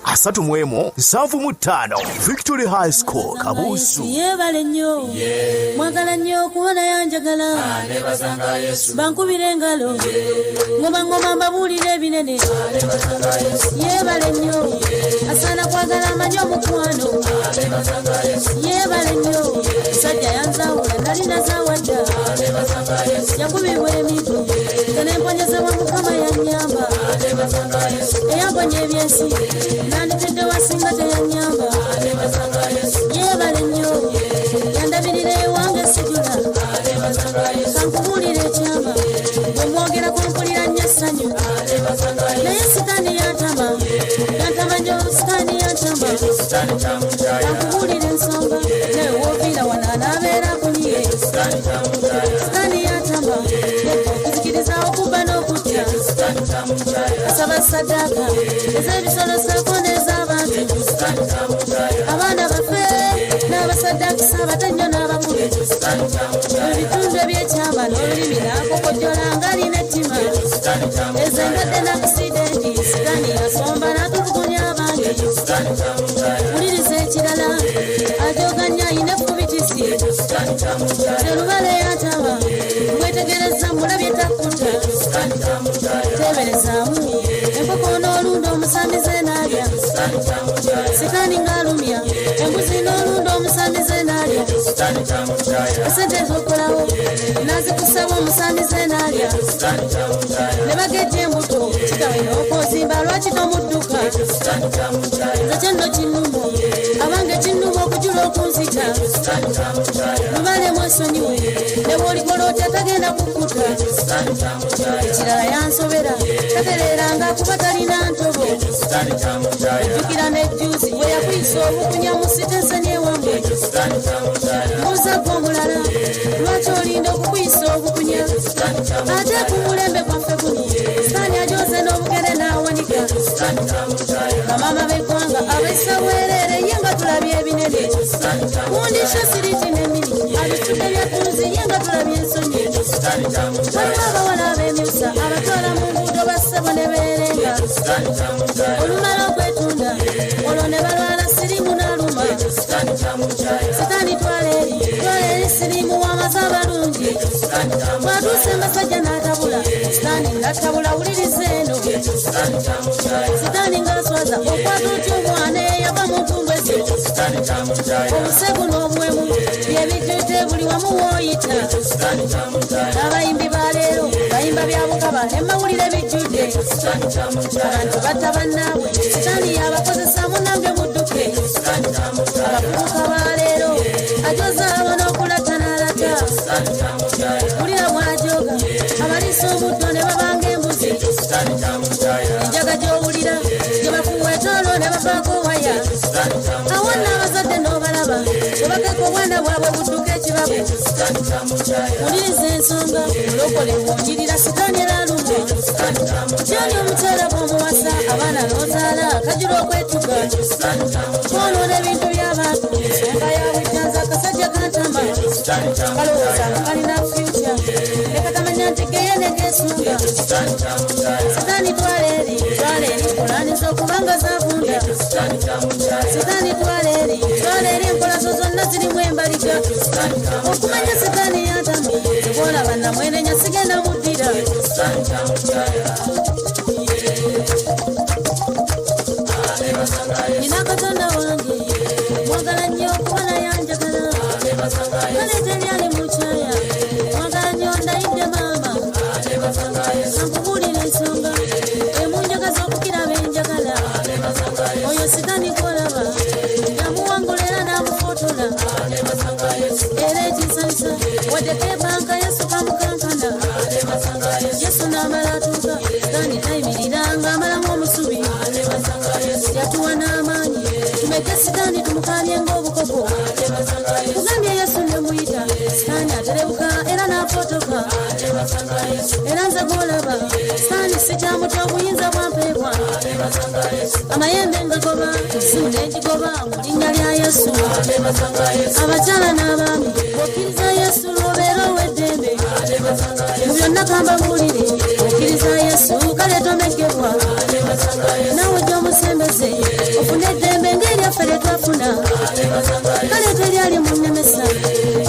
31 75. Victory High School Kabuusu. Yeebale nnyo, mwagala nnyo okuba yanjagala. Bankubira engalo, ngoma ngoma, mbabuulira ebinene. Yeebale nnyo, asaana kwagala, amanyi omukwano. Yeebale nnyo, musajja yanzaawula, nali nazaawadda, yakubibwa. okunoonya ebyensi nanditidde wasinga teyanyamba. Yeebale nnyo yandabirira ewange sijula. Kankubuulira ekyama, bwe mwogerako mpulira nnyo essanyu. Naye sitaani yantama, yantama nnyo, sitaani yantama. Kankubuulira ensonga, naye wooviira wano anaabeera akunyiye. Sitaani yantama okuzikiriza, okubba n'okutta. Asaba saddaaka ez'ebisolo ssaako n'ez'abantu. Abaana baffe n'abasaddaakisa abato ennyo n'abakulu. Mu bitundu ebyekyama n'olulimi n'akokojjola ng'alina ettima. Ezo endwadde n'akisidenti, sitaani yasomba n'atulugunya abangi. Wuliriza ekirala, ajoganya ayina effubitisi. Terubale yantama, mwetegereza mulabye takkuta. Teeberezaamu enkoko n'olunda omusamize n'alya. Sitaani ng'alumya embuzi n'olunda omusamize n'alya. Esente zokolawo n'azikusaba omusamize n'alya. Ne bagejja embuto kitawe n'okwozimba, lwaki tomudduka? Nze kyenno kinnuma, abange kinnuma okujula okunzita. Lubale mwesonyiwe, ne bw'olikola otya tagenda kukkuta. Ekirala yansobera, tatereeranga kuba talina ntobo. Ojjukira n'ejjuuzi bwe yakuyisa obukunya mu sitenseni ewammwe. Mbuuza gwe omulala, lwaki olinda okukuyisa obukunya? Ate ku mulembe gwaffe guno sitaani ajoze n'obugere n'awanika. Bamaama b'eggwanga abaisa bwereere, ye nga tulabye ebinene. Mundisha siriti n'emini abitudde bya ttunzi, ye nga tulabye ensonyi. Waliwo abawala ab'emyusa abatwala mu nguudo bassebo ne beerenga. Olumala okwetunda olwo ne balwala sirimu n'aluma. Sitaani twala eri, twala eri sirimu wamaze abalungi. Bw'atuuse embasajja n'atabula, sitaani ng'atabula. Wuliriza eno, sitaani ng'aswaza. Okwata otya omwana eyava mu ntumbwe zo? Obusegu n'obuwemu byebijjudde buli wamu w'oyita. Abayimbi ba leero bayimba bya bukaba, nemawulire bijjudde. Abantu batta bannaabwe, sitaani yabakozesa. Munnange mudduke. Abavubuka ba leero ajoza abo n'okulata n'alata. Wulira bw'ajoga abaliisa omuddo ne babanga embuzi. Enjaga gy'owulira gye bafuuwa etoolo ne bavaako waya. Awo nno abazadde n'obalaba bwe bakeeka obwana bwabwe budduka ekibabu. Wuliriza ensonga, mulokole bw'onyirira sitaani era alumwa. Kyoli omukyala bw'omuwasa abaana n'ozaala kajula okwetuga kwonoona ebintu by'abantu. Ensonga yabwe akasajja kantama, kalowooza nga kalina future, ne katamanya nti geye ne geesunga. Sitaani twala eri, twala eri nkulaniza okubanga zavunda. Sitaani twala eri, twala eri enkola zo zonna zirimu embaliga. Okumanya sitaani yantama, tebwolaba namwenenya sigenda muddira. Nina Katonda wange, mwagala nnyo kuba naye anjagala. Kale teryali mukyaya, mwagala nnyo ndayidde maama. Ankubuulira ensonga emunjagaza okukira benjagala. Oyo sitaani gwolaba yamuwangula era n'amufotola. Era ekinsanyusa wadde kebanka Yesu kamukankana. Yesu n'amala atuuka, sitaani tayimirira ng'amalamu omusubi. Yatuwa n'amaanyi tumeke sitaani tumukaabye ng'obukoko. Kugambye Yesu ne muyita, sitaani aterebuka era n'afotoka. Era nze gwolaba sitaani sikyamuta, obuyinza bwampeebwa. Amayembe ngagoba, esimu n'egigoba mu linnya lya Yesu. Abakyala n'abaami, bw'okkiriza Yesu lw'obeera ow'eddembe mu byonna. Kambabuulire, okkiriza Yesu kale tomeggebwa. Naawe gy'omusembeze ofune eddembe ng'eryaffe lye twafuna. Kale teryali munnemesa,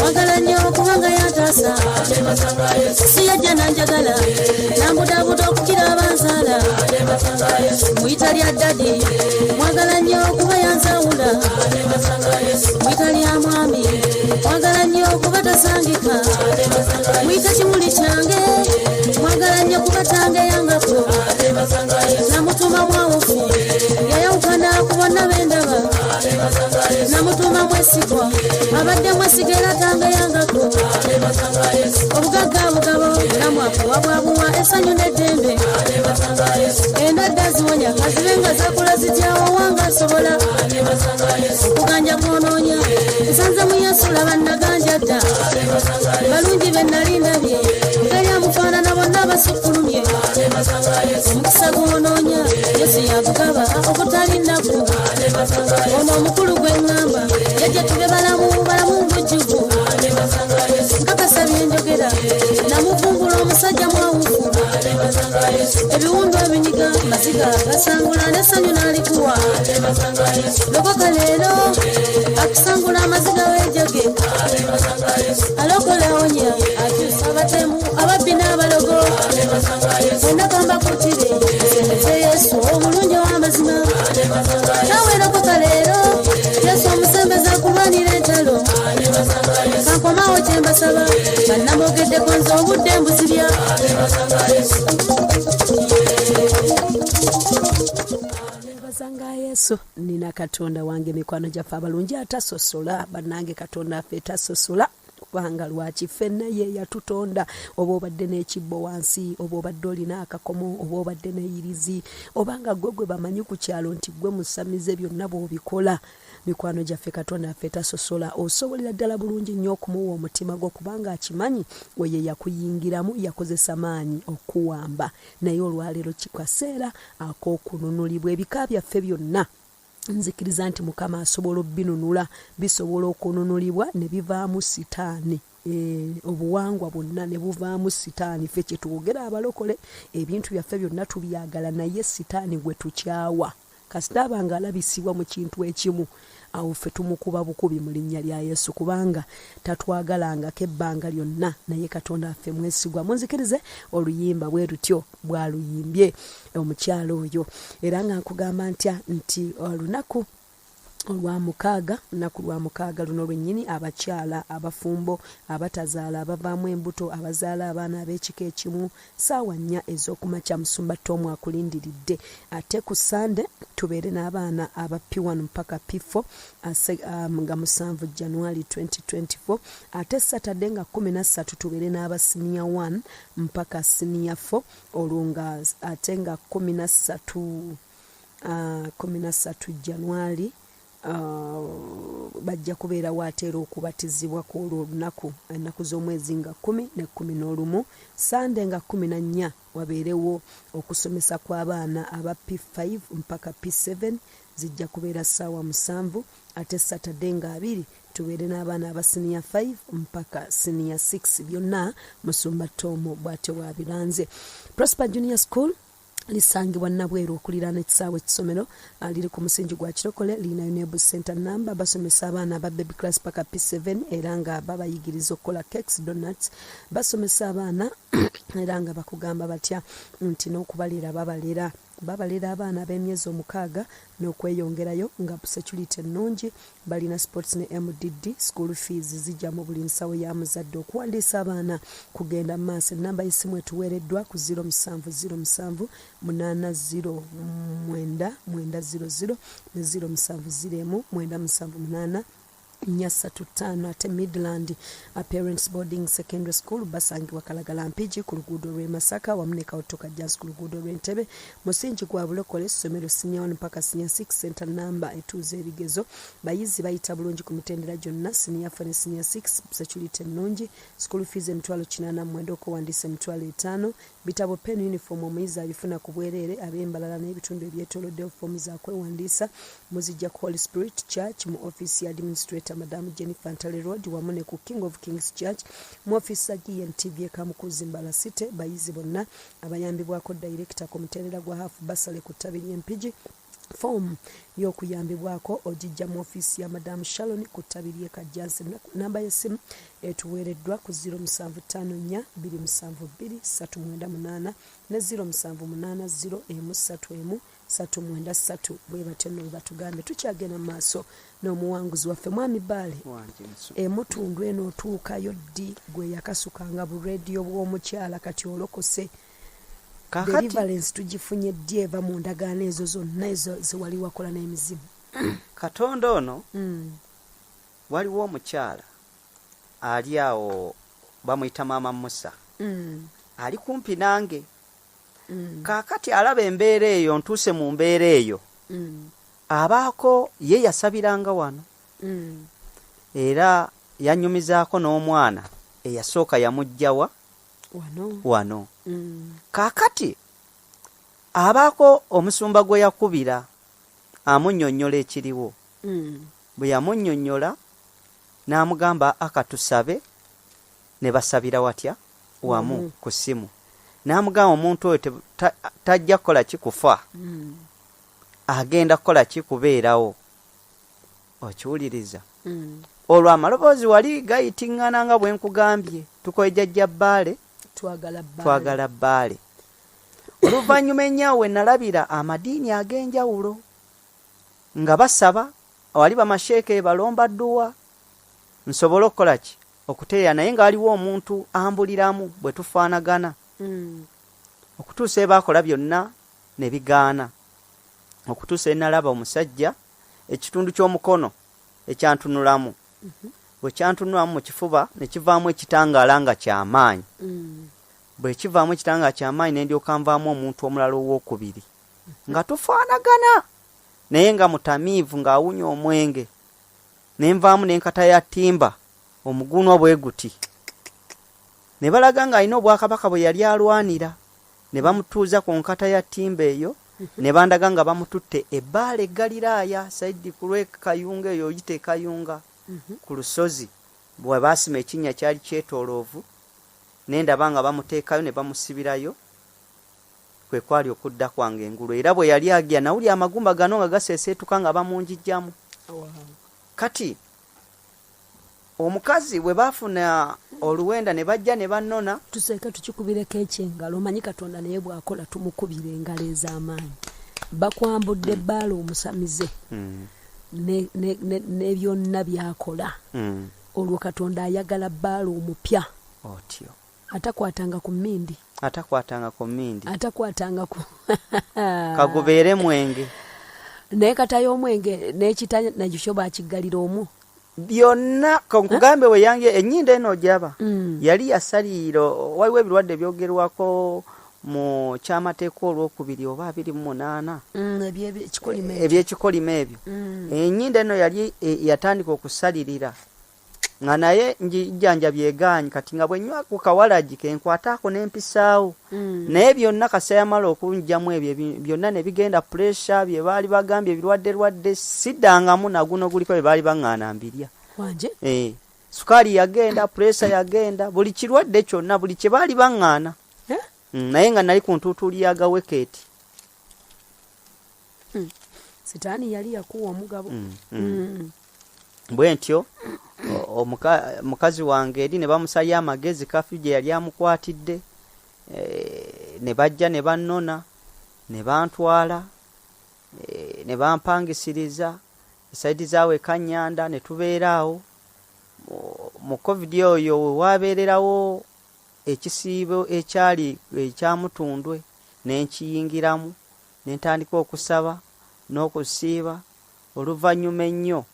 mwagala nnyo kubanga yantaasa. Si yajja nanjagala nambudaabuda okukira abanzaala. Muyita lya daddy, mwagala nnyo kuba yanzawula. Muyita lya mwami, mwagala nnyo kuba tasangika. Muyita kimuli kyange, mwagala nnyo kuba tangeyangako. Namutuma mwawufu. mwesigwa, abadde mwesiga era tangayangako. Obugagga bugabo, bulamu akuwa bwabuwa, essanyu n'eddembe. Endwadde aziwonya, kazibe nga zakula zitya, owange asobola. Okuganja kwonoonya, nsanze mu Yesu laba naganja dda. Balungi be nali ndabye, teri amufaanana bonna basukkulumye. Omukisa gwonoonya, Yesu yagugaba okutali nnaku. Ono omukulu gwe ŋŋamba, jjajja tube balamu, balamu mu bujjuvu. Nkakasa bye njogera, namuvumbula omusajja mwawufu. Ebiwundu ebinyiga, maziga gasangula n'essanyu n'alikuwa. Lokoka leero, akusangula amaziga weejage. Alokola awonya, akyusa abatemu, ababbi n'abalogo. Bonna kambakutire, nsembeze Yesu omulungi ow'amazima. Naawe lokoka leero, Yesu omusembeza akulwanira entalo. Kankomawo kye mbasaba, bannamwogeddeko nze obudde mbuzibya. Nebazanga Yesu nina Katonda wange, mikwano gyaffe abalungi atasosola. Bannange, Katonda affe tasosola, kubanga lwaki? Ffenna ye yatutonda. Oba obadde n'ekibbo wansi, oba obadde olina akakomo, oba obadde n'eyirizi, oba nga gwe gwe bamanyi ku kyalo nti gwe musamize, byonna bw'obikola, mikwano gyaffe, Katonda affe tasosola. Osobolera ddala bulungi nnyo okumuwa omutima gwo, kubanga akimanyi oyo yakuyingiramu yakozesa maanyi okuwamba. Naye olwaleero kikaseera ak'okununulibwa. Ebika byaffe byonna nzikiriza nti Mukama asobola obbinunula, bisobola okununulibwa ne bivaamu sitaani. Obuwangwa bwonna ne buvaamu sitaani. Ffe kyetwogera abalokole, ebintu byaffe byonna tubyagala, naye sitaani gwe tukyawa. Kasita aba nga alabisibwa mu kintu ekimu, awo ffe tumukuba bukubi mu linnya lya Yesu, kubanga tatwagalangako ebbanga lyonna. Naye Katonda affe mwesigwa. Munzikirize oluyimba bwe lutyo bwaluyimbye omukyalo oyo. Era nga nkugamba ntya nti olunaku olwamukaaga, lunaku lwa mukaaga luno lwennyini, abakyala abafumbo, abatazaala, abavaamu embuto, abazaala abaana ab'ekika ekimu, 4:00 ez'okumakya, Musumba Tomu akulindiridde. Ate ku Sande tubeere n'abaana aba P1 mpaka P4 nga 7 January 2024. Ate Saturday nga 13 tubeere n'aba senior 1 mpaka senior 4. Olwo nga ate nga 13 January bajja kubeerawo ate era okubatizibwa ku olwo olunaku, ennaku z'omwezi nga 10 ne 11. Sande nga 14 wabeerewo okusomesa kw'abaana aba P5 mpaka P7, zijja kubeera 7:00. Ate Saturday nga 20 tubeere n'abaana aba senior 5 mpaka senior 6. Byonna Musumba Tomu bw'atyo bw'abiranze. Prosper Junior School lisangibwa Nabweru okuliraana ekisaawe ekisomero. Liri ku musingi gwa kirokole, lirina UNEB center number. Basomesa abaana aba baby class paka P7, era nga babayigiriza okukola cakes, donuts. Basomesa abaana era nga bakugamba batya nti n'okubalera babalera, babalera abaana ab'emyezi 6 n'okweyongerayo, nga security ennungi. Balina sports ne MDD. School fees zijja mu buli nsawo ya muzadde. Okuwandiisa abaana kugenda mu maaso. Enamba y'essimu etuweereddwa ku 0707 809 900 ne 0701 978 435. Ate Midland Parents Boarding Secondary School basangibwa Kalagala Mpigi ku luguudo lw'e Masaka, wamu ne Kawuto Kajjansi ku luguudo lw'Entebe. Musingi gwa bulokole, essomero senior 1 mpaka senior 6, center number etuuza ebigezo. Bayizi bayita bulungi ku mitendera gyonna, senior 4 ne senior 6. Security ennungi. School fees 809,000, okuwandiisa 50,000. Bitabo, pen, uniform omuyizi abifuna ku bwereere. Ab'embalala n'ebitundu ebyetooloddewo, foomu za kwewandiisa muzijja ku Holy Spirit Church mu ofiisi ya administrator Madamu Jennifer Ntale Road, wamu ne ku King of Kings Church mu ofiisi za GNTV e Kamukuzi, Mbala City. Bayizi bonna abayambibwako director ku mutendera gwa half bursary ku ttabi ly'Empigi, foomu y'okuyambibwako ogijja mu ofiisi ya Madamu Shalon ku ttabi ly'e Kajjansi. Namba y'essimu etuweereddwa ku 0754 272 398 ne 0780 131 393. Bwe batyo nno bwe batugambye. Tukyagenda mu maaso n'omuwanguzi waffe, Mwami Baale. Emutundu eno otuukayo ddi? Gwe yakasukanga bu rediyo bw'omukyala, kati olokose. Deliverance tugifunye ddi eva mu ndagaano ezo zonna ezo zewali wakola n'emizimu? Katonda ono. Waliwo omukyala ali awo bamuyita Maama Musa, ali kumpi nange. Kaakati alaba embeera eyo, ntuuse mu mbeera eyo, abaako ye yasabiranga wano, era yanyumizaako n'omwana eyasooka yamuggyawa wano. Kaakati abaako omusumba gwe yakubira amunnyonnyola ekiriwo. Bwe yamunnyonnyola n'amugamba akatusabe, ne basabira watya wamu ku ssimu, n'amugamba omuntu oyo tajja kukola ki, kufa, agenda kukola ki, kubeerawo. Okiwuliriza? Olwo amaloboozi wali gayitiŋŋana nga bwe nkugambye, tukoye jjajja Bbaale, twagala Bbaale. Oluvannyuma ennyo we nalabira amadiini ag'enjawulo nga basaba, wali bamasheeke balomba dduwa nsobole okukola ki, okutereera, naye nga waliwo omuntu ambuliramu bwe tufaanagana, okutuusa ebaakola byonna ne bigaana, okutuusa enalaba omusajja ekitundu ky'omukono ekyantunulamu. Bwe kyantunulamu mu kifuba ne kivaamu ekitangaala nga kyamaanyi. Bwe kivaamu ekitangaala kyamaanyi, ne ndyoka nvaamu omuntu omulala owookubiri nga tufaanagana, naye nga mutamiivu, ng'awunya omwenge. Ne nvaamu n'enkata ya ttimba omuguunwa bwe guti, ne balaga ng'alina obwakabaka bwe yali alwanira, ne bamutuuza ku nkata ya ttimba eyo, ne bandaga nga bamututte ebbaala e Ggaliraaya sayidi ku lw'e Kayunga eyo, oyita e Kayunga ku lusozi bwe baasima ekinnya kyali kyetooloovu, ne ndaba nga bamuteekayo ne bamusibirayo. Kwe kwali okudda kwange engulu, era bwe yali agya nawulira amagumba gano nga gaseeseetuka nga bamunjijjamu. Kati omukazi bwe baafuna oluwenda ne bajja ne bannona. Tuseeke tukikubireko ekyengalo, omanyi Katonda naye bw'akola tumukubira engalo ez'amaanyi. Bakwambudde bbaala omusamize ne byonna by'akola, olwo Katonda ayagala bbaala omupya. Otyo. Atakwatanga ku mmindi. Atakwatanga ku mmindi. Atakwatanga ku kagubeere mwenge. Naye kata y'omwenge n'ekita nakyo kyo bakiggalira omwo. Byonna nkugambe we yange ennyindo eno ogyaba, yali yasalirira. Waliwo ebirwadde byogerwako mu kyamateeka olwokubiri oba 28, ebyekikolimo ebyo. Ennyindo eno yali yatandika okusalirira nga naye njijjanjabye egaanyi. Kati nga bwe nywa ku kawalagi kenkwataako nempisaawo, naye byonna kasita yamala okunggyamu ebyo byonna ne bigenda, pressure bye baali bagambye ebirwadde lwadde siddangamu, naguno guliko bye baali baŋŋaana mbirya. Sukaali yagenda, pressure yagenda, buli kirwadde kyonna, buli kye baali baŋŋaana. Naye nga nali ku ntuutuuli ya gawekeeti. Sitaani yali yakuwa omugabo. Bwe ntyo mukazi wange eri ne bamusalya amagezi, kafi gye yali amukwatidde, ne bajja ne bannona ne bantwala, ne bampangisiriza esayidi zaawe e Kanyanda, ne tubeera awo. Mu COVID oyo we waabeererawo ekisiibo ekyali ekyamutundwe, ne nkiyingiramu ne ntandika okusaba n'okusiiba. Oluvannyuma ennyo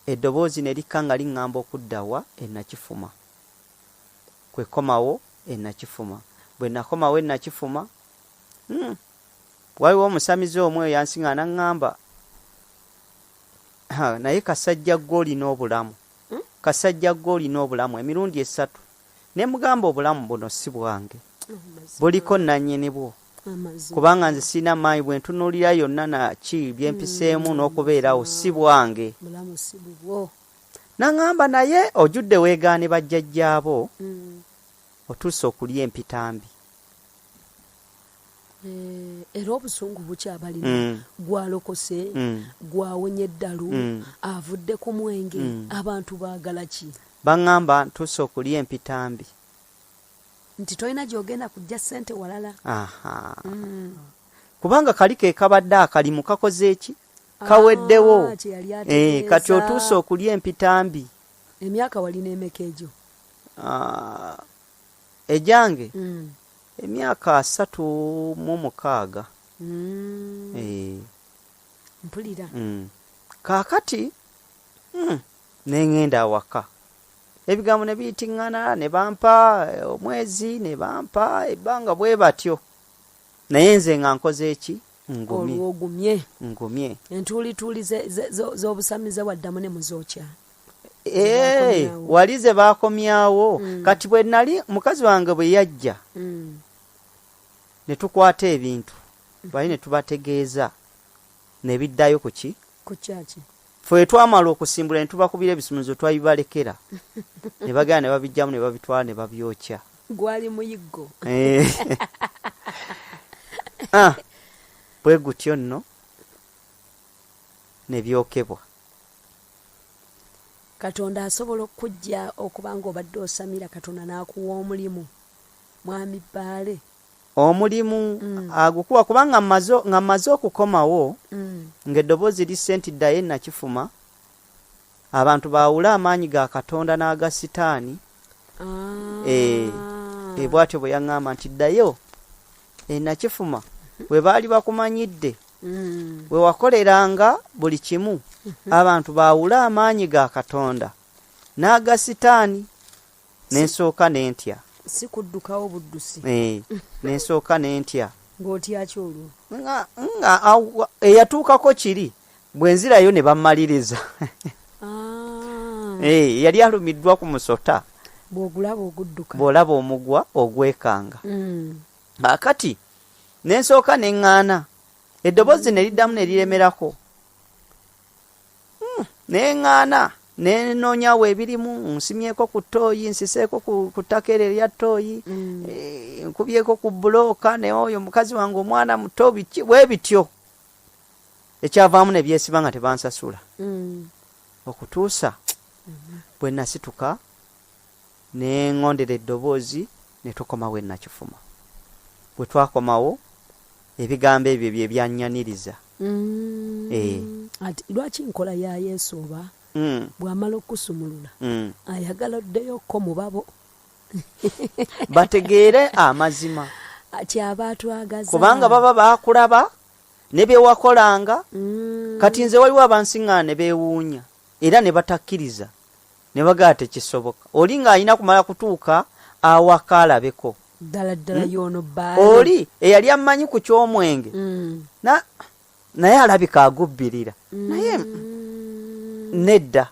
eddoboozi ne likka nga liŋŋamba okudda wa e Nakifuma. Kwe komawo e Nakifuma. Bwe nakomawo e Nakifuma, waliwo omusamize omu eyo yansinga n'aŋŋamba, naye kasajja ggwe olina obulamu, kasajja ggwe olina obulamu, emirundi 3. Ne mugamba obulamu buno si bwange, buliko nnannyini bwo, kubanga nze sirina maanyi. Bwe ntunuulira yonna naki byempiseemu n'okubeerawo si bwange. N'aŋŋamba naye ojjudde weegaane bajjajjaabo, otuuse okulya empitambi. Era obusungu bukyabalina, gwalokose, gwawonya eddalu, avudde ku mwenge, abantu baagala ki? Baŋŋamba ntuuse okulya empitambi. Nti tolina gy'ogenda kujja ssente walala. Kubanga kali ke kabadde akalimu kakoze eki? Kaweddewo. Kati otuuse okulya empitambi. Emyaka walina emeka egyo? Egyange emyaka 36. Mpulira. Kaakati Neŋŋenda awaka, ebigambo ne biyitiŋŋana, ne bampa omwezi, ne bampa ebbanga bwe batyo, naye nze nga nkoze eki? Ngumye. Olwogumye. Ngumye. Entuulituuli z'obusamize waddamu ne muzookya? Eh, wali ze baakomyawo. Kati bwe nali mukazi wange bwe yajja, ne tukwata ebintu bali ne tubategeeza, ne biddayo ku ki? Ku kyaki? Ffe twamala okusimbula ne tubakubira ebisumuzo, twabibalekera ne bagenda ne babijjamu ne babitwala ne babyokya. Gwali muyiggo. Eh. Ah, bwe gutyo nno ne byokebwa. Katonda asobola okukujja okuba nga obadde osamira, Katonda n'akuwa omulimu, mwami Bbaale. Omulimu agukuwa kubanga nga mmaze okukomawo, ng'eddoboozi lisse nti ddayo Nakifuma, abantu baawule amaanyi ga Katonda n'aga Sitaani. Eh, eh, bw'atyo bwe yaŋŋamba nti ddayo e Nakifuma we baali bakumanyidde, we wakoleranga buli kimu, abantu baawule amaanyi ga Katonda n'aga Sitaani. Nensooka nentya. Si kuddukawo buddusi. Eh, nensooka nentya. Ng'otya ki olwo? Nga eyatuukako kiri bwe nzirayo ne bammaliriza. Eh, yali alumiddwa ku musota. Bw'ogulaba ogudduka. Bw'olaba omugwa ogwekanga. Kaakati nensooka ne ŋŋaana, eddoboozi ne liddamu ne liremerako. Ne ŋŋaana, ne nnoonyawo ebirimu, nsimyeko ku ttooyi, nsiseeko ku ttaka eryo erya ttooyi, nkubyeko ku bbulooka, naye oyo mukazi wange omwana muto, biki bwe bityo. Ekyavaamu ne byesiba nga tebansasula. Okutuusa bwe nasituka ne ŋŋondera eddoboozi ne tukomawo e Nakifuma. Bwe twakomawo, ebigambo ebyo bye byannyaniriza. Eh. Ati lwaki nkola ya Yesu oba bw'amala okukusumulula ayagala oddeyokko mu babo bategeere amazima. Kyaba atwagaza. Kubanga baba baakulaba ne bye wakolanga. Kati nze waliwo abansiŋŋaana ne beewuunya era ne batakkiriza ne bagamba tekisoboka. Oli ng'alina kumala kutuuka awaka alabeko. Ddala ddala y'ono bbaale. Oli eyali ammanyi ku ky'omwenge naye alabika agubbirira. Naye nedda.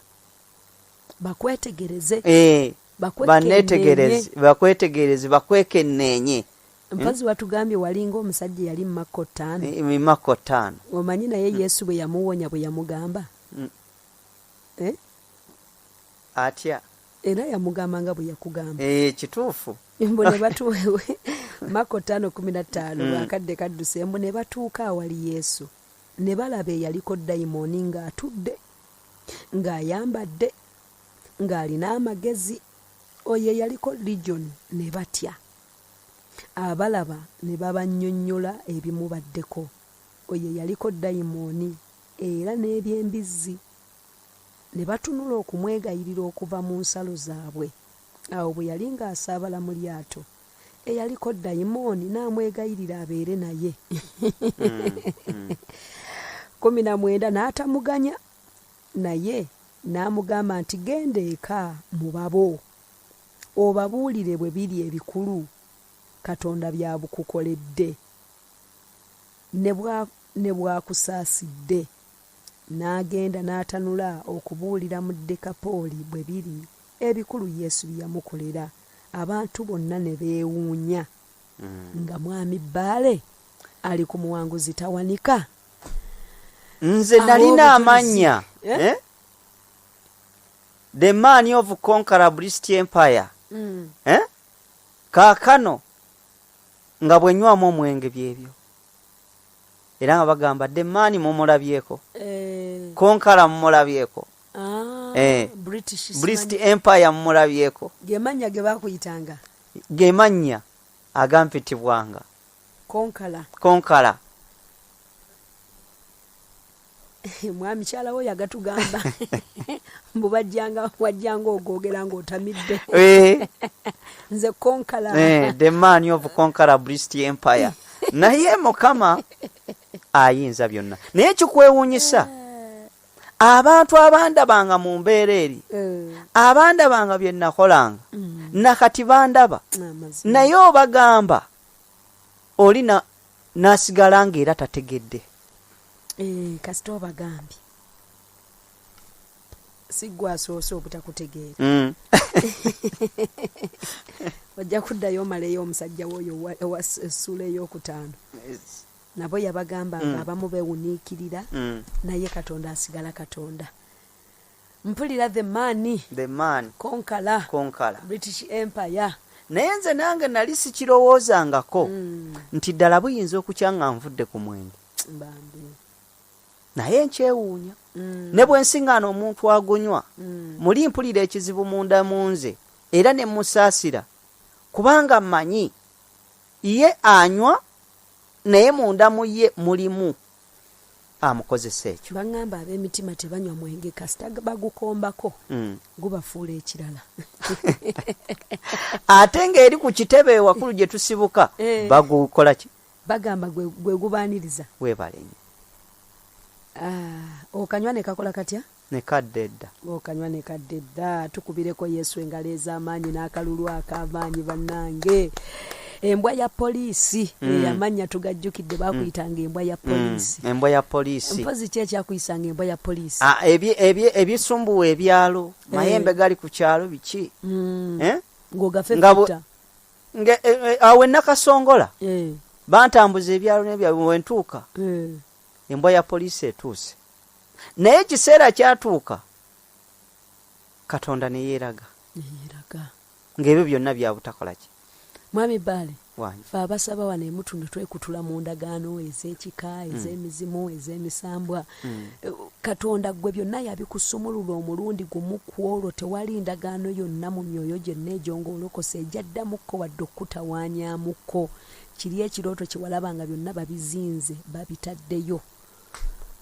Bakwetegereze. Eh, Bakwekeneenye. Bakwetegereze, bakwekenneenye. Mpazi watugambye walinga omusajja eyali mu Makko 5. Mu Makko 5. Omanyi naye Yesu bwe yamuwonya bwe yamugamba? Eh? Atya? Era yamugamba nga bwe yakugamba. Eh, kituufu. Mbu ne Makko 5:15, lwakadde kadduse, mbu ne batuuka awali Yesu ne balaba eyaliko dayimooni ng'atudde, ng'ayambadde, ng'alina amagezi, oyo eyaliko Legion, ne batya. Abalaba ne babannyonnyola ebimubaddeko, oyo eyaliko dayimooni, era n'eby'embizzi. Ne batunula okumwegayirira okuva mu nsalo zaabwe. Awo bwe yali ng'asaabala mu lyato, eyaliko dayimooni n'amwegayirira abeere naye. 19 n'atamuganya, naye n'amugamba nti genda eka mu babo, obabuulire bwe biri ebikulu Katonda by'abukukoledde ne bw'akusaasidde. N'agenda n'atanula okubuulira mu Dekapooli bwe biri ebikulu Yesu bye yamukolera. Abantu bonna ne beewuunya. Nga mwami Bbaale ali ku muwanguzi tawanika. Nze nalina amannya. Eh? The man of conqueror British Empire. Eh? Kaakano nga bwe nywamu omwenge byebyo. Era nga bagamba the man mumulabyeko. Conqueror mumulabyeko. British British Empire mumulabyeko. Ge mannya ge baakuyitanga. Ge mannya agampitibwanga. Conqueror. Conqueror. Mwami kyala wo yagatugamba mbu wajjanga ogwogera ng'otamidde. Nze conqueror. The man of conqueror British Empire. Naye Mukama ayinza byonna. Naye kikwewuunyisa. Abantu abandabanga mu mbeera eri, abandabanga bye nakolanga, nakati bandaba, naye obagamba oli n'asigala ng'era tategedde. Eh, kasita obagambye si ggwe asoose obutakutegeera. Ojja kuddayo omaleyo omusajja w'oyo owa essuula ey'okutaano, nabo yabagamba nga abamu bewuniikirira, naye Katonda asigala Katonda. Mpulira the man. The man. Conqueror. Conqueror. British Empire. Naye nze nange nali sikirowoozangako nti ddala buyinza okukya nga nvudde ku mwenge. Bambi. Naye nkyewuunya, ne bwe nsiŋŋaana omuntu agunywa, muli mpulira ekizibu munda mu nze, era ne musaasira, kubanga mmanyi ye anywa, naye munda mu ye mulimu amukozesa ekyo. Baŋŋamba ab'emitima tebanywa mwenge, kasita bagukombako gubafuula ekirala. Ate ng'eri ku kitebe ewakulu gye tusibuka, bagukola ki? Bagamba gwe gubaaniriza. Weebale nnyo. Ah, okanywa ne kakola katya? Ne kadda edda. Okanywa ne kadda edda. Tukubireko Yesu engalo ez'amaanyi n'akalulu ak'amaanyi. Bannange, embwa ya poliisi, amannya tugajjukidde, bakuyitanga embwa ya poliisi. Embwa ya poliisi. Mpozi ki ekyakuyisanga embwa ya poliisi? Ah, ebisumbuwa ebyalo, mayembe gali ku kyalo, biki? Eh? Ng'ogafe Nga futta. Awo enakasongola bantambuza ebyalo n'ebyalo, wentuuka embwa ya poliisi etuuse. Naye ekiseera kyatuuka Katonda ne yeeraga Neyeeraga. ng'ebyo byonna byabutakola ki. Mwami Baale, Wange. fe abasaba wano emutundu twekutula mu ndagaano ez'ekika, ez'emizimu, ez'emisambwa. Katonda gwe byonna yabikusumulula omulundi gumu ku olwo, tewali ndagaano yonna mu myoyo gyonna egyo ng'olokose ejjaddamukko wadde okukutawaanyamukko. Kiri ekirooto kye walaba nga byonna babizinze, babitaddeyo.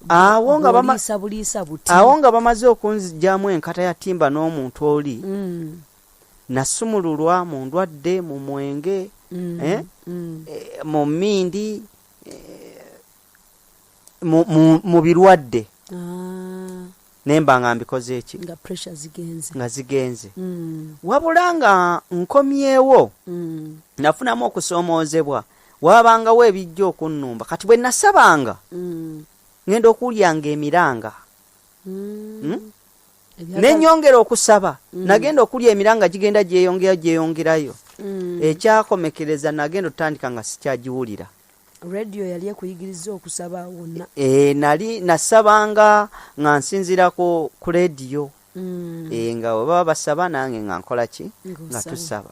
Awo nga Bw'oliisa buliisa buti. Awo nga bamaze okunzigyamu enkata ya ttimba n'omuntu oli, nasumululwa mu ndwadde, mu mwenge, mu mmindi, mu birwadde. Ne mba nga mbikoze eki? Nga pressure zigenze. Nga zigenze. Wabula nga nkomyewo, nafunamu okusoomoozebwa, waabangawo ebijja okunnumba. Kati bwe nasabanga, ŋŋenda okuwulyanga emiranga. Ne nnyongera okusaba, nagenda okulya emiranga gigenda gyeyongera gyeyongerayo. Ekyakomekereza nagenda otandika nga sikyagiwulira. Radio yali ekuyigiriza okusaba wonna? Nali nasabanga nga nsinziira ku rediyo. Nga bwe baba basaba nange nga nkola ki? Ng'osaba. Nga tusaba.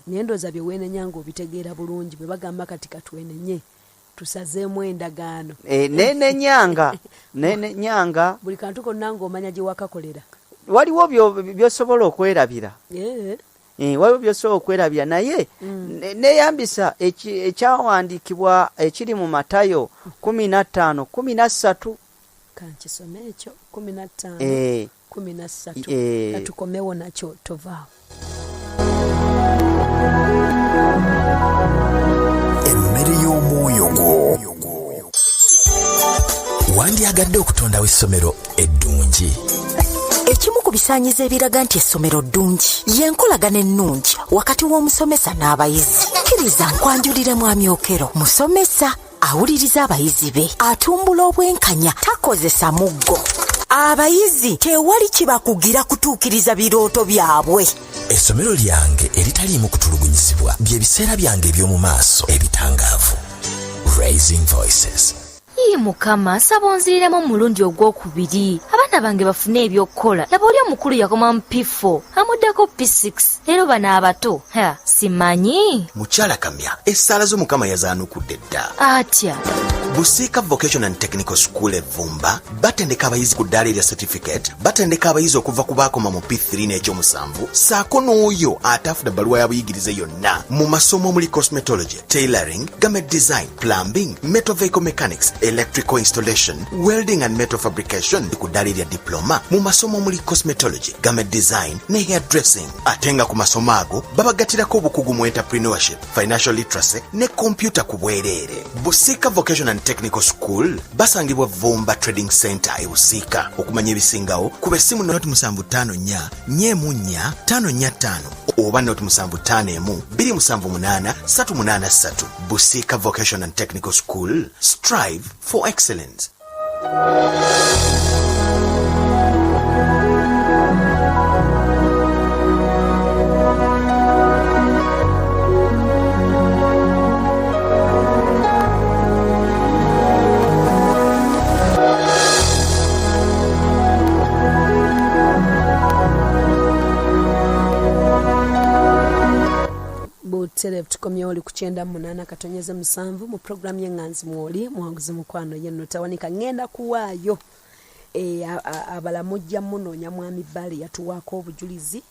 Naye ndowooza bye weenenya ng'obitegeera bulungi, bwe bagamba kati katwenenye tusazeemu endagaano. Nenenyanga. Buli kantu konna ng'omanya gye wakakolera. Waliwo by'osobola okwerabira. Waliwo by'osobola okwerabira, naye neeyambisa ekyawandiikibwa ekiri mu Matayo 15:13. Kankisome ekyo, 15 13. Katukomewo nakyo, tovaawo. Emmere y'omwoyo gwo. Wandyagadde okutondawo essomero eddungi? Ekimu ku bisaanyizo ebiraga nti essomero ddungi y'enkolagana ennungi wakati w'omusomesa n'abayizi. Kkiriza nkwanjulire Mwami Okero, musomesa awuliriza abayizi be, atumbula obwenkanya, takozesa muggo. Abayizi tewali kibakugira kutuukiriza birooto byabwe. Essomero lyange eritaliimu kutulugunyizibwa bye biseera byange eby'omu maaso ebitangaavu. Raising Voices. Ii Mukama, nsaba onziriremu omulundi ogwokubiri, abaana bange bafune ebyokukola. Laba oli omukulu yakoma mu P4, amuddako P6, leero bano abato, ha, simanyi. Mukyala Kamya, essaala zo Mukama yazaanukudde dda. Atya? Busiika Vocation and Technical School Evumba batendeka abayizi ku ddaala erya certificate, batendeka abayizi okuva ku baakoma mu P3 n'ekyomusanvu, ssaako n'oyo ataafuna bbaluwa ya buyigirize yonna mu masomo omuli cosmetology, tailoring, garment design, plumbing, motor vehicle mechanics, electrical installation, welding and metal fabrication, ku ddaala erya diploma mu masomo omuli cosmetology, garment design ne hair dressing. Ate nga ku masomo ago babagattirako obukugu mu entrepreneurship, financial literacy ne computer ku bwereere. Busiika Vocation and and Technical School basangibwa Vumba Trading Center e Busiika. Okumanya ebisingawo kuba essimu noti 754 4 4 5 oba noti 751 278 383. Busiika Vocation and Technical School, strive for excellence. Butereevu tukomyewo oli ku 98.7 mu puroguramu y'eŋŋanzi mwoli muwanguzi mukwano yenno tawanika. Ŋŋenda kuwaayo abalamujja munoonya mwami Bbaale yatuwaako obujulizi,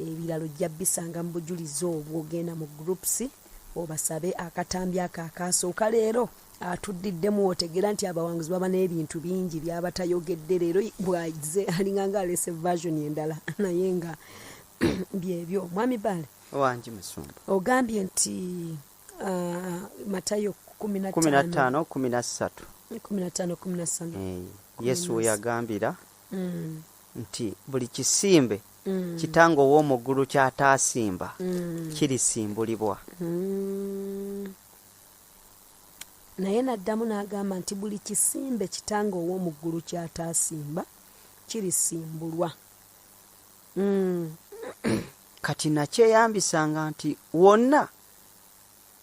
ebirala ojja bisanga mu bujulizi obwo, ogenda mu groups obasabe akatambi ako akasooka leero atuddiddemu, otegeera nti abawanguzi baba n'ebintu bingi byabatayogedde leero bwazze alinga nga alese version endala naye nga byebyo. Mwami Bbaale wangi musumba, ogambye nti Matayo 15 13 15 13 Yesu we yagambira nti buli kisimbe kitange ow'omu ggulu ky'ataasimba kirisimbulibwa. Naye n'addamu n'agamba nti buli kisimbe kitange ow'omu ggulu ky'ataasimba kirisimbulwa. Kati nakyeyambisanga nti wonna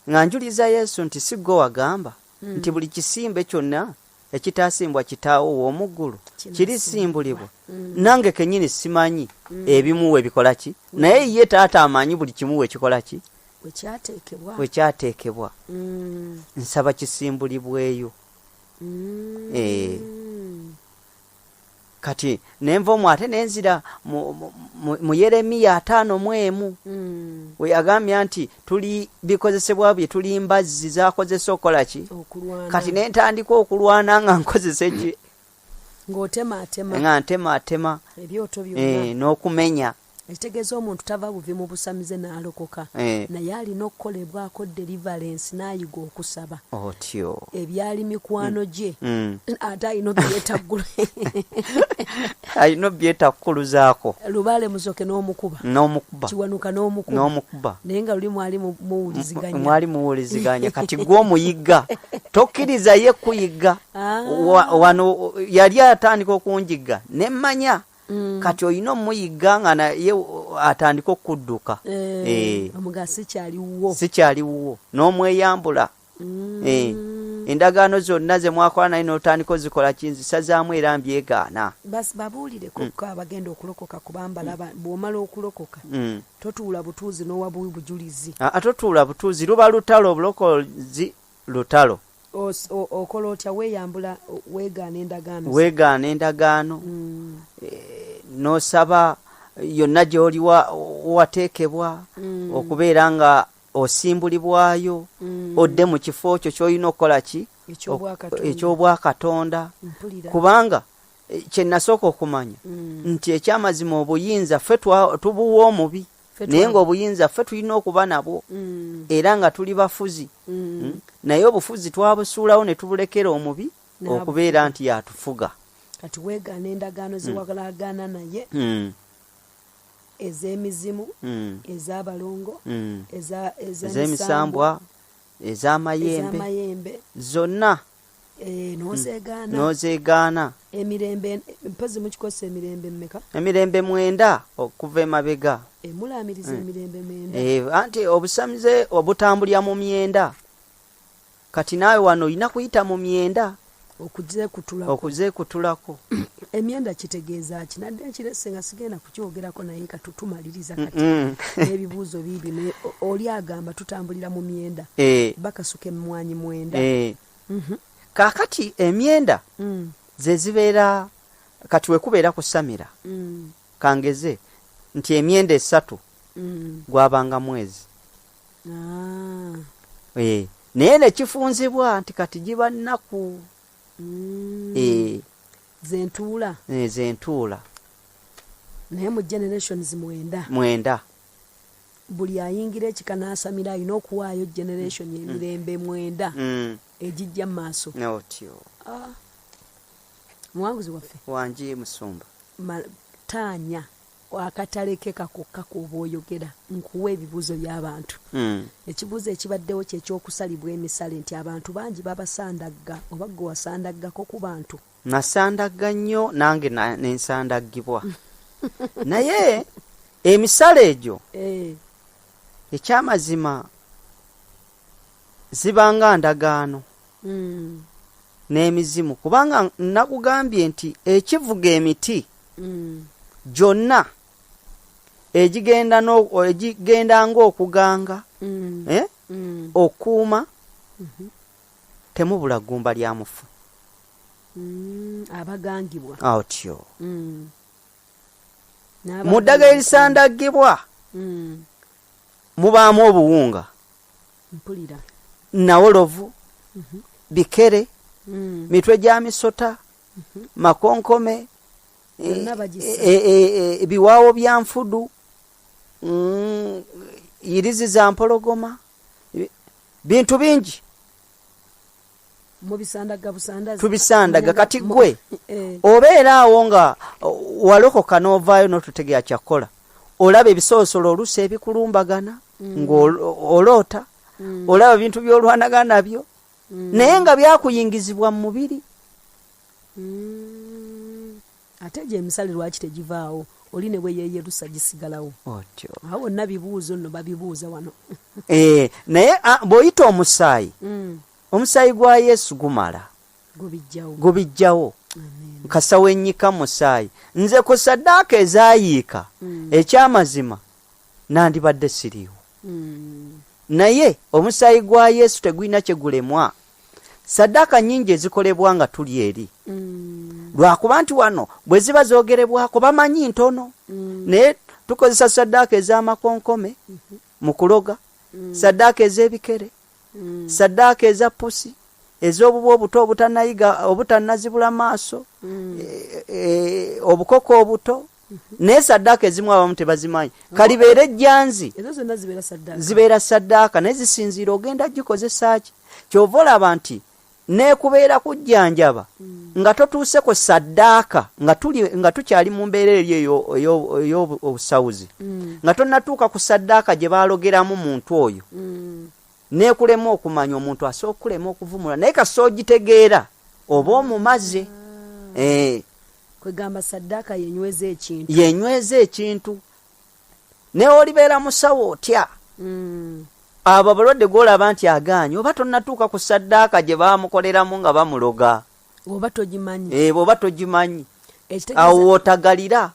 nga njuliza Yesu nti si ggwe wagamba nti buli kisimbe kyonna ekitaasimbwa kitaawo ow'omu ggulu kirisimbulibwa. Nange kennyini simanyi ebimu we bikola ki, naye ye taata amanyi buli kimu we kikola ki, we kyateekebwa. Nsaba kisimbulibweyo. Kati nenva omwo ate nenzira mu Yeremiya 51 we yagambye nti tuli bikozesebwa bye tuli mbazzi zakozesa okukola ki, kati nentandika okulwana nga nkozesa eki ng'otemaatema nga ntemaatema ebyoto byonna n'okumenya. Ekitegeeza omuntu tava buvi mu busamize n'alokoka, naye alina okukolebwako deliverance n'ayiga okusaba otyo ebyali mikwano gye, ate alina obyetaggulu alina obyetakkuluzaako. Lubaale Musoke n'omukuba, Kiwanuka n'omukuba, naye nga luli mwali muwuliziganya, mwali muwuliziganya. Kati gwe omuyigga tokkiriza ye kuyigga. Wano yali atandika okunjigga ne mmanya kati olina omuyigga nga naye atandika okudduka. Omuga sikyaliwo, sikyaliwo n'omweyambula. Endagaano zonna ze mwakola naye n'otandika ozikola kinzisazaamu era mbyegaana. Babuulireko abagenda okulokoka kubamba laba bw'omala okulokoka totuula butuuzi n'owa bujulizi. Totuula butuuzi, luba lutalo, obulokozi lutalo. Okola otya? Weeyambula, weegaana endagaano, weegaana endagaano, n'osaba yonna gy'oli wateekebwa okubeera nga osimbulibwayo, odde mu kifo kyo ky'olina okukola ki, eky'obwakatonda. Kubanga kye nasooka okumanya nti ekyamazima obuyinza ffe tubuwa omubi, naye ng'obuyinza ffe tulina okuba nabwo era nga tuli bafuzi, naye obufuzi twabusuulawo ne tubulekera omubi okubeera nti yatufuga. Kati weegaana endagaano zewagalagaana naye, ez'emizimu, ez'abalongo, ez'emisambwa, ez'amayembe, zonna n'ozeegaana. Emirembe mpozi mukikosa emirembe mmeka? Emirembe 9 okuva emabega. Mulaamiriza emirembe 9. Anti obusamize obutambulira mu myenda. Kati naawe wano olina kuyita mu myenda okuzeekutulako. Emyenda kitegeeza ki? Nadde nkirese nga sigenda kukyogerako naye katutumaliriza kati n'ebibuuzo biibino. Oli agamba tutambulira mu myenda, bakasuka emmwanyi 9. Kaakati emyenda ze zibeera kati wekubeera kusamira, kangeze nti emyenda 3 gwabanga mwezi. Naye ne kifunzibwa nti kati giba nnaku. Zentuula, zentuula naye mu generations 9 9 buli ayingira ekika n'asamira alina okuwaayo generation emirembe 9. Egijja mu maaso. Otyo. Ah. Muwanguzi waffe. Wangi musumba. Taanya akatalekeka kokka k'oba oyogera, nkuwa ebibuuzo by'abantu. Ekibuuzo ekibaddewo kyekyokusalibwa emisale nti abantu bangi babasandagga, oba gwe wasandaggako ku bantu? Nasandagga nnyo nange nensandaggibwa. Naye emisale egyo ekyamazima zibanga ndagaano n'emizimu, kubanga nakugambye nti ekivuga emiti gyonna egigenda ng'okuganga, okuuma, temubula ggumba lya mufu. Abagangibwa. Otyo. Mu ddagala erisandaggibwa mubaamu obuwunga, Mpulira. Nawolovu, bikere, mitwe gya misota, makonkome, Byonna bagisa. Ebiwaawo bya nfudu, yirizi za mpologoma, bintu bingi. Mubisandaga busandazi. Tubisandaga. Kati gwe obeera awo nga walokoka n'ovaayo n'otutegera kyakukola, olaba ebisoosolo oluusi ebikulumbagana, ng'oloota, olaba ebintu by'olwanagana nabyo, naye nga byakuyingizibwa mu mubiri. Ate gye emisale lwaki tegivaawo? Oli ne bwe yeeyerusa gisigalawo. Otyo. Awo wonna bibuuzo nno babibuuza wano. Naye bw'oyita omusaayi, omusaayi gwa Yesu gumala. Gubijjawo. Gubijjawo. Nkasa wennyika musaayi. Nze ku ssaddaaka ezaayiika, ekyamazima nandibadde siriiwo. Naye omusaayi gwa Yesu tegulina kye gulemwa. Ssaddaaka nnyingi ezikolebwa nga tuli eri. Lwakuba nti wano bwe ziba zoogerebwako bamanyi ntono. Naye tukozesa ssaddaaka ez'amakonkome mu kuloga, ssaddaaka ez'ebikere, ssaddaaka eza pusi, ez'obubwa obuto obutanayiga, obutannazibula maaso, obukoko obuto. Naye ssaddaaka ezimu abamu tebazimanyi. Kalibeera ejjanzi. Ezo zonna zibeera ssaddaaka. Zibeera ssaddaaka, naye zisinziira ogenda gikozesa ki. Ky'ova olaba nti n'ekubeera kujjanjaba nga totuuse ku ssaddaaka, nga tukyali mu mbeera eri ey'obusawuzi, nga tonnatuuka ku ssaddaaka gye baalogeramu muntu oyo, n'ekulema okumanya omuntu asobola okukulema okuvumula, naye kasita ogitegeera oba omumaze. Kwegamba ssaddaaka yenyweza ekintu. Yenyweza ekintu. Naye olibeera musawo otya? Abo abalwadde gw'olaba nti agaanye, oba tonnatuuka ku ssaddaaka gye baamukoleramu nga bamuloga. Oba togimanyi. Bw'oba togimanyi. Awo w'otagalira.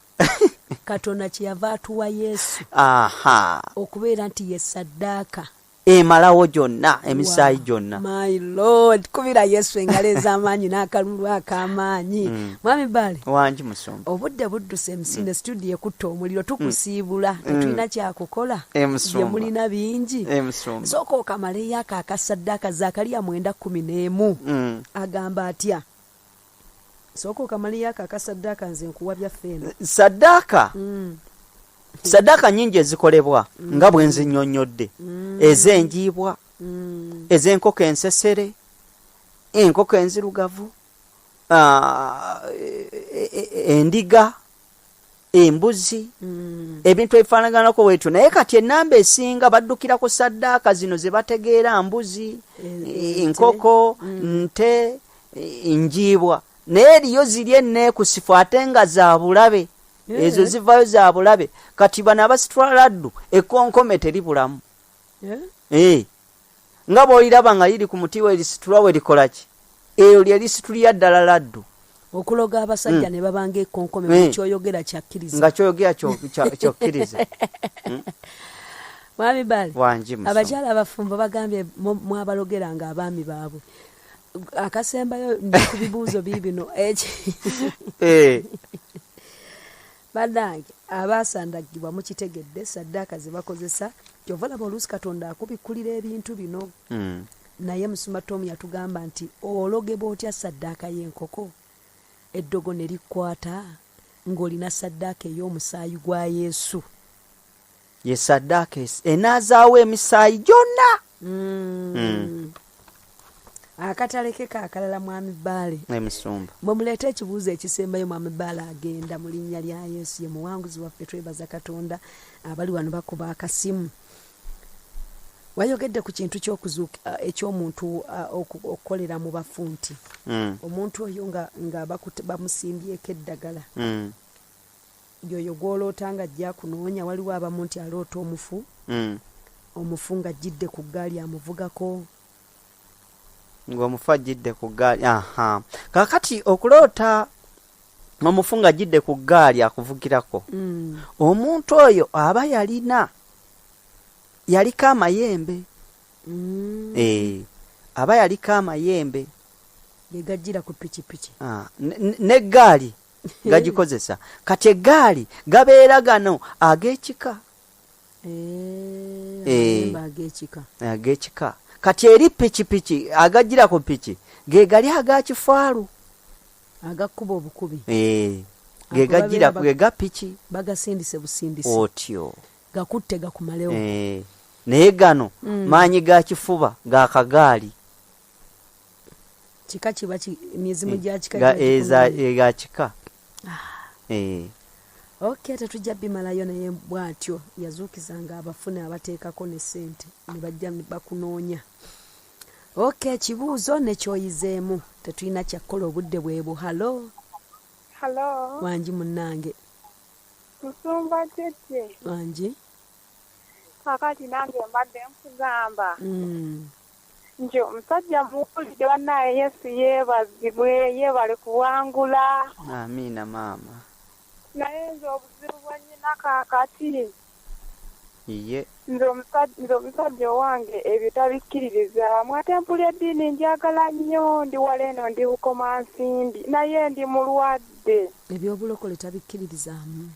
Katonda kye yava atuwa Yesu. Okubeera nti ye ssaddaaka. Emalawo gyonna, emisaayi gyonna. My Lord, kubira Yesu engalo ez'amaanyi n'akalulu ak'amaanyi. Mwami Bbaale. Wangi musumba. Obudde budduse emisinde, studio ekutta omuliro, tukusiibula, tetulina kyakukola. Musumba. Bye mulina bingi. Musumba. Sooka okamaleyo ako akasaddaaka Zaakaliya 9:11. Agamba atya? Sooka okamaleyo ako akasaddaaka, nze nkuwa byaffe eno. Saddaaka. Saddaaka nnyingi ezikolebwa nga bwe nzinnyonnyodde, ez'enjiibwa, ez'enkoko ensesere, enkoko enzirugavu, endiga, embuzi, ebintu ebifaanaganako bwetyo. Naye kati ennamba esinga baddukira ku saddaaka zino ze bategeera, mbuzi, nkoko, nte, njiibwa. Naye eriyo ziri enneekusifu ate nga za bulabe. Ezo zivaayo za bulabe. Kati bano abasitula laddu, ekkonkome teribulamu. Nga bw'oliraba nga liri ku muti we lisitulwa we likola ki? Eryo lye lisitulira ddala laddu. Okuloga abasajja ne babanga ekkonkome mu kyoyogera kyakkiriza. Nga kyoyogera kyokkiriza. Mwami Bbaale, Wangi musumba. abakyala abafumbo bagambye mwabalogeranga abaami baabwe. Akasembayo ndi ku bibuuzo biibino. Bannange abaasandaggibwa mukitegedde, ssaddaaka ze bakozesa. Ky'ova olaba oluusi Katonda akubikkulira ebintu bino. Naye Musumba Tom yatugamba nti ologebwa otya ssaddaaka y'enkoko eddogo ne likkwata ng'olina ssaddaaka ey'omusaayi gwa Yesu. Ye ssaddaaka enaazaawo emisaayi gyonna. Akatalekeka akalala mwami Bbaale. Emusumba. Mwe muleete ekibuuzo ekisembayo mwami Bbaale agenda mu linnya lya Yesu ye muwanguzi waffe twebaza Katonda abali wano bakuba akasimu. Wayogedde ku kintu ky'okuzuuka eky'omuntu okukolera mu bafu nti omuntu oyo nga, nga bamusimbyeko eddagala yoyo gw'oloota nga ajja akunoonya. Waliwo abamu nti aloota omufu omufu ng'ajjidde ku ggaali amuvugako. Ng'omufu ajjidde ku ggaali. Aha, kaakati okuloota omufu ng'ajjidde ku ggaali akuvugirako, omuntu oyo aba yalina yaliko amayembe. Eh, aba yaliko amayembe. Ge gajjira ku pikipiki. Ah, n'eggaali gagikozesa. Kati eggaali gabeera gano ag'ekika. Eh, amayembe ag'ekika. Ag'ekika. Kati eri pikipiki agajjira ku piki ge gali aga kifaalu. Agakuba obukubi. Eh, ge gajjira ge ga piki. Bagasindise busindise. Otyo. Gakutte gakumalewo. Eh, naye gano maanyi ga kifuba ga kagaali. Kika kiba mizimu gya kika Ga, kiba eh, za, kikunoonya. eh, ga kika. Eh. Ok, tetujja bimalayo naye bw'atyo yazuukizanga abafu n'abateekako ne ssente ne bajja bakunoonya. Ok, kibuuzo ne ky'oyizeemu. Tetulina kya kukola obudde bwebwo. Hallo. Hallo. Wangi munnange. Musumba Jjejje. Wangi. Kaakati nange mbadde nkugamba. Nti omusajja muwulidde bannaaye Yesu yeebazibwe, yeebale kuwangula. Amiina maama. Naye nze obuzibu bwe nnina kaakati. Ye. Nze nze omusajja owange ebyo tabikkiririzaamu ate mpulira eddiini ngyagala nnyo ndi wala eno ndi Bukomansimbi naye ndi mulwadde. Eby'obulokole tabikkiririzaamu.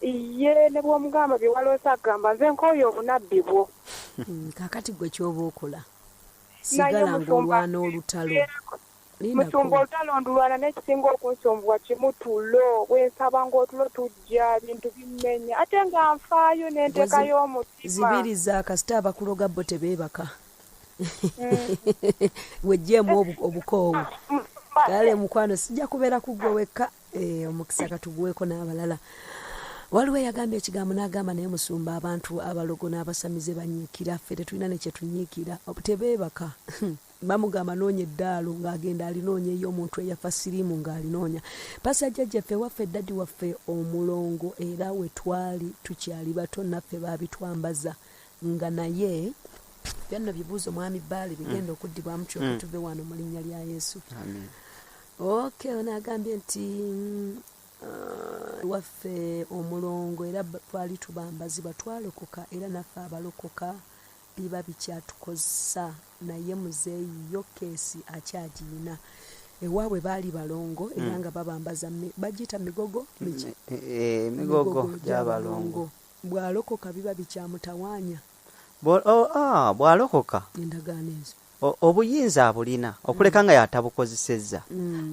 Ye ne bw'omugamba bye waloose agamba nze nkooye obunabbi bwo. Kaakati ggwe ky'oba okola Naye sigala musumba ng'olwana olutalo. Lindako. Musumba olutalo ndulwana naye ekisinga okunsumbuwa kimu tulo. Bwe nsaba ng'otulo tujja bintu bimmenya ate nga nfaayo ne nteekayo omutima. Zibiriza kasita abakuloga bo tebeebaka. Weggyemu obukoowu. Kale mukwano sijja kubeera ku ggwe wekka. Eh, omukisa katuguweeko n'abalala. Waliwo eyagambye ekigambo n'agamba naye musumba abantu abalogo n'abasamize banyiikira ffe tetulina ne kye tunyiikira tebeebaka. Bamugamba noonya eddaalo ng'agenda alinoonya eyo omuntu eyafa siriimu ng'alinoonya. Pastor Jjajja ffe ewaffe daddy waffe omulongo era we twali tukyali bato naffe baabitwambaza nga naye Byo nno bibuuzo mwami Bbaale bigenda okuddibwamu tulyoke tuve wano mu linnya lya Yesu. Amen. Okay, ono agambye nti waffe omulongo era twali tubambazibwa twalokoka era naffe abalokoka biba bikyatukozesa naye muzeeyi yo keesi akyagiyina. Ewaabwe baali balongo era nga babambaza bagiyita migogo miki? Emigogo gy'abalongo. Bw'alokoka biba bikyamutawaanya. Bw'alokoka Endagaano ezo. Obuyinza abulina okuleka nga y'atabukozesezza.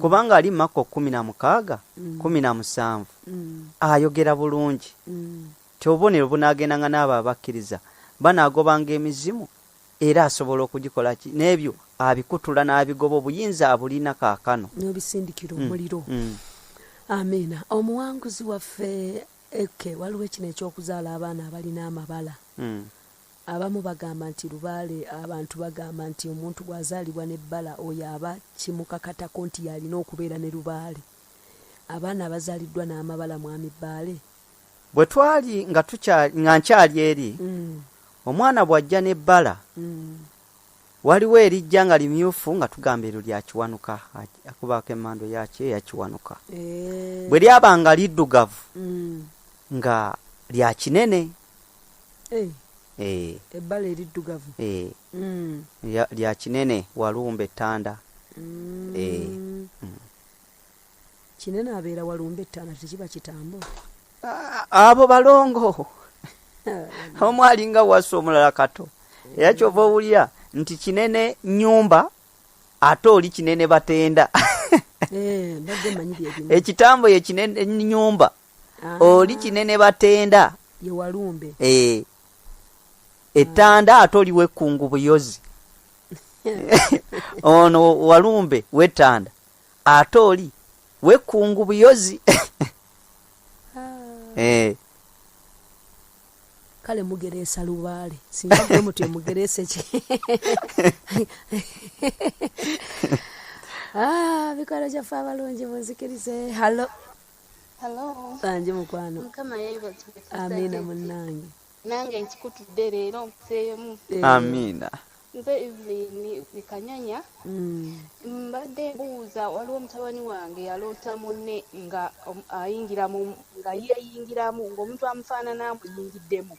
Kubanga ali Makko 16, 17, ayogera bulungi. Nti obubonero bunaagendanga n'abo abakkiriza, banaagobanga emizimu, era asobola okugikola ki? N'ebyo abikutula n'abigoba, obuyinza abulina kaakano. N'obisindikira omuliro. Amiina. Omuwanguzi waffe, okay, waliwo kino eky'okuzaala abaana abalina amabala. Abamu bagamba nti lubaale, abantu bagamba nti omuntu bw'azaalibwa n'ebbala oyo aba kimukakatako nti y'alina okubeera ne lubaale. Abaana abazaaliddwa n'amabala Mwami Bbaale? Bwe twali nga tukyali, nga nkyali eri, omwana bw'ajja n'ebbala, waliwo erijja nga limyufu nga tugamba eryo lya Kiwanuka, akubaako emmandwa eyaki eya Kiwanuka. Bwe lyabanga liddugavu nga lya Kinene. Ebbala eriddugavu. Lya Kinene, Walumbe Ttanda. Kinene abeera Walumbe Ttanda, tekiba kitambo? Abo balongo. Omu alinga wasa omulala kato. Era ky'ova owulira nti Kinene nnyumba ate oli Kinene batenda. Mbadde mmanyi bye bimu. Ekitambo ye Kinene nnyumba. Oli Kinene batenda. Ye Walumbe. Ettanda ate oli w'Ekkungu Buyozi. Ono walumbe wetanda ate oli wekungu buyozi. Ah. Kale mugereesa lubaale singa gwe mutyo mugereese ki? Ah, mikwano gyaffe abalungi munzikirize. Hallo. Hello. Bangi mukwano. Mukama yeebazibwe. Amiina munnange. Nange nkikutudde leero mpuseemu. Amiina. Nze Evelyn Kanyanya. Mbadde mbuuza, waliwo mutabani wange yaloota munne nga ayingira mu nga yeeyingiramu ng'omuntu amufaanana amuyingiddemu.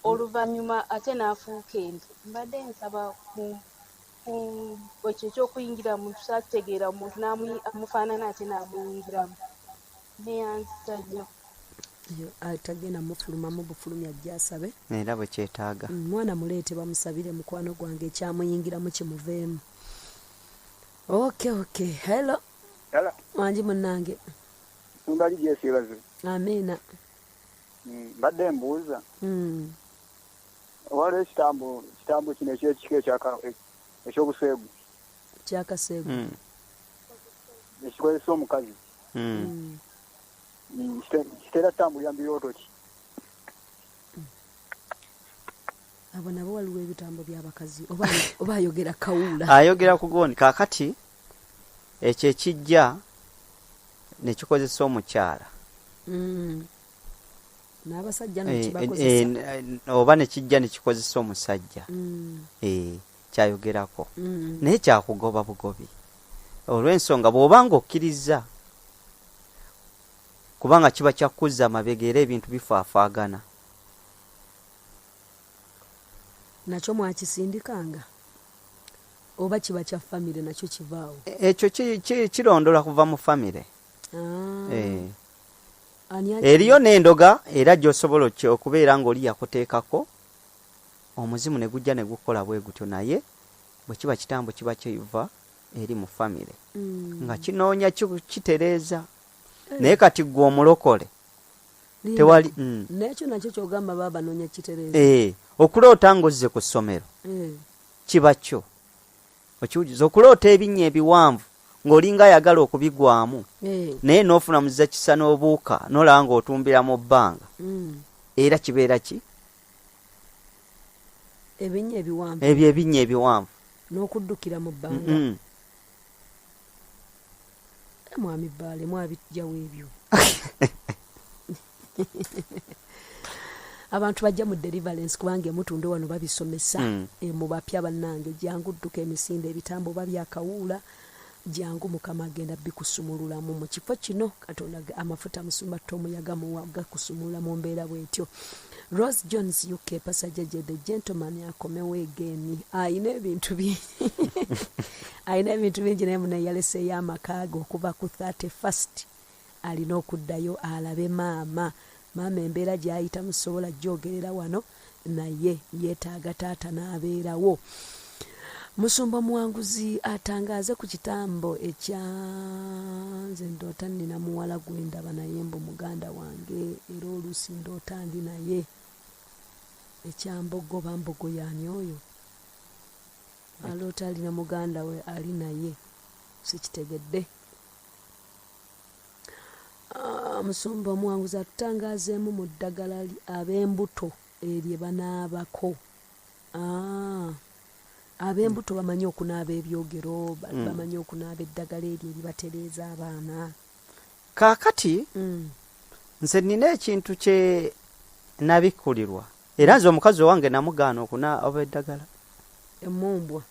Oluvannyuma ate n'afuuka ente. Mbadde nsaba ku ku ekyo eky'okuyingira mu muntu saakitegeera omuntu n'amufaanana ate n'amuyingiramu. Neeyanzizza nnyo. Tagenda mufulumamu bufulumi ajja asabe. Era bwe kyetaaga. Mwana muleete bamusabire mukwano gwange ekyamuyingiramu kimuveemu. Okay, okay. Hello. Hello. Wangi munnange. Mbali Yesu yeebazibwe. Amiina. Mbadde mbuuza. Waliwo ekitambo kitambo kino eky'ekika eky'obuseegu. Kyakaseegu. Ekikozesa omukazi. Kitera tutambulira mu birooto ki? Abo nabo waliwo ebitambo by'abakazi oba ayogera kawuula. Ayogera ku gondi. Kaakati ekyo ekijja ne kikozesa omukyala. N'abasajja nekibakozesa. Oba ne kijja ne kikozesa omusajja. Kyayogerako. Naye kyakugoba bugobi. Olw'ensonga bw'obanga okkirizza kubanga kiba kyakuzza amabega era ebintu bifaafaagana. Nakyo mwakisindikanga oba kiba kya famire nakyo kivaawo? Ekyo kirondola kuva mu famire. Eriyo n'endoga era gy'osobola okubeera ng'oli yakuteekako omuzimu ne gujja ne gukola bwe gutyo, naye bwe kiba kitambo kiba kiva eri mu famire. Nga kinoonya kitereeza. Naye kati ggwe omulokole tewali. N'ekyo nakyo ky'ogamba baba banoonya kitereeza. Okuloota ng'ozze ku ssomero kiba kyo okiwuliza. Okuloota ebinnya ebiwanvu ng'olinga ayagala okubigwamu naye n'ofuna muziza kisa n'obuuka n'olaba ng'otumbira mu bbanga. Era kibeera ki? Ebinnya ebiwanvu. Ebyo ebinnya ebiwanvu. N'okuddukira mu bbanga. Mwami Bbaale mwabijjawo ebyo. Abantu bajja mu deliverance kubanga emutundu wano babisomesa. Mu bapya bannange jangu dduka emisinde ebitambo babyakawuula jangu Mukama agenda bikusumululamu mu kifo kino. Katonda amafuta musumba Tom yagamuwa gakusumulula mu mbeera bw'etyo. Rose Jones UK Pastor JJ the gentleman akomewo again. Ayina ebintu bingi. Ayina ebintu bingi naye muna yaleseeyo amaka ge okuva ku 31st alina okuddayo alabe maama. Maama embeera gy'ayitamu sobola gyogerera wano naye yeetaaga taata n'abeerawo. Musumba Muwanguzi atangaaze ku kitambo ekya nze ndoota nnina muwala gwe ndaba naye mbu muganda wange era oluusi ndoota ndi naye. Ekyambogo bambogo y'ani oyo? Aloota alina muganda we ali naye sikitegedde. Musumba Omuwanguzi atutangaazeemu mu ddagala ab'embuto erye banaabako. Ab'embuto bamanyi okunaaba ebyogero, bamanyi okunaaba eddagala eryo eribatereeza abaana. Kaakati nze nnina ekintu kye nabikkulirwa era nze omukazi owange namugaana okunaaba eddagala. Emmumbwa.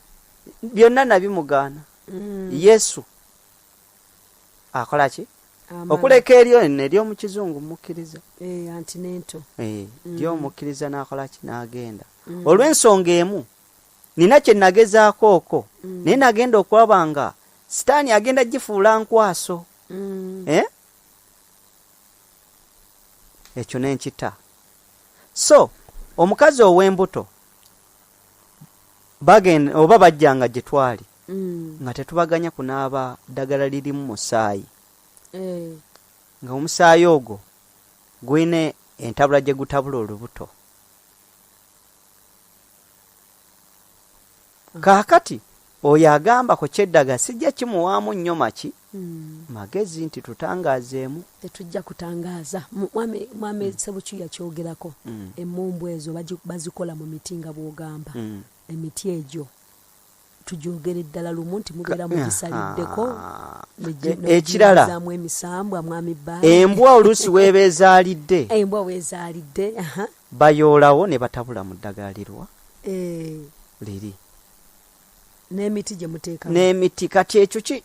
Byonna nabimugaana. Yesu akola ki? Okuleka eryo eno ery'omu kizungu mukkiriza. Antinento. Ly'omukkiriza n'akola ki? N'agenda. Olw'ensonga emu nina kye nagezaako okwo naye nagenda okulaba nga sitaani agenda gifuula nkwaso. Ekyo ne nkita. So omukazi ow'embuto bagenda oba bajjanga gye twali nga tetubaganya kunaaba ddagala lirimu musaayi. Nga omusaayi ogwo gulina entabula gye gutabula olubuto. Kaakati oyo agamba ku kyeddagala sijja kimuwaamu nnyo maki magezi nti tutangaazeemu. Tetujja kutangaaza. Mwami Sebukyu yakyogerako. Emmumbwa ezo bazikola mu miti nga bw'ogamba. Emiti egyo tugyogere ddala lumu nti mubeera mugisaliddeko Ekirala, negiyingizaamu emisambwa mwami Bbaale. Embwa oluusi weeba ezaalidde. Embwa weezaalidde, aha. Bayoolawo ne batabula mu ddagala lirwa liri. N'emiti gye muteekamu. N'emiti. Kati ekyo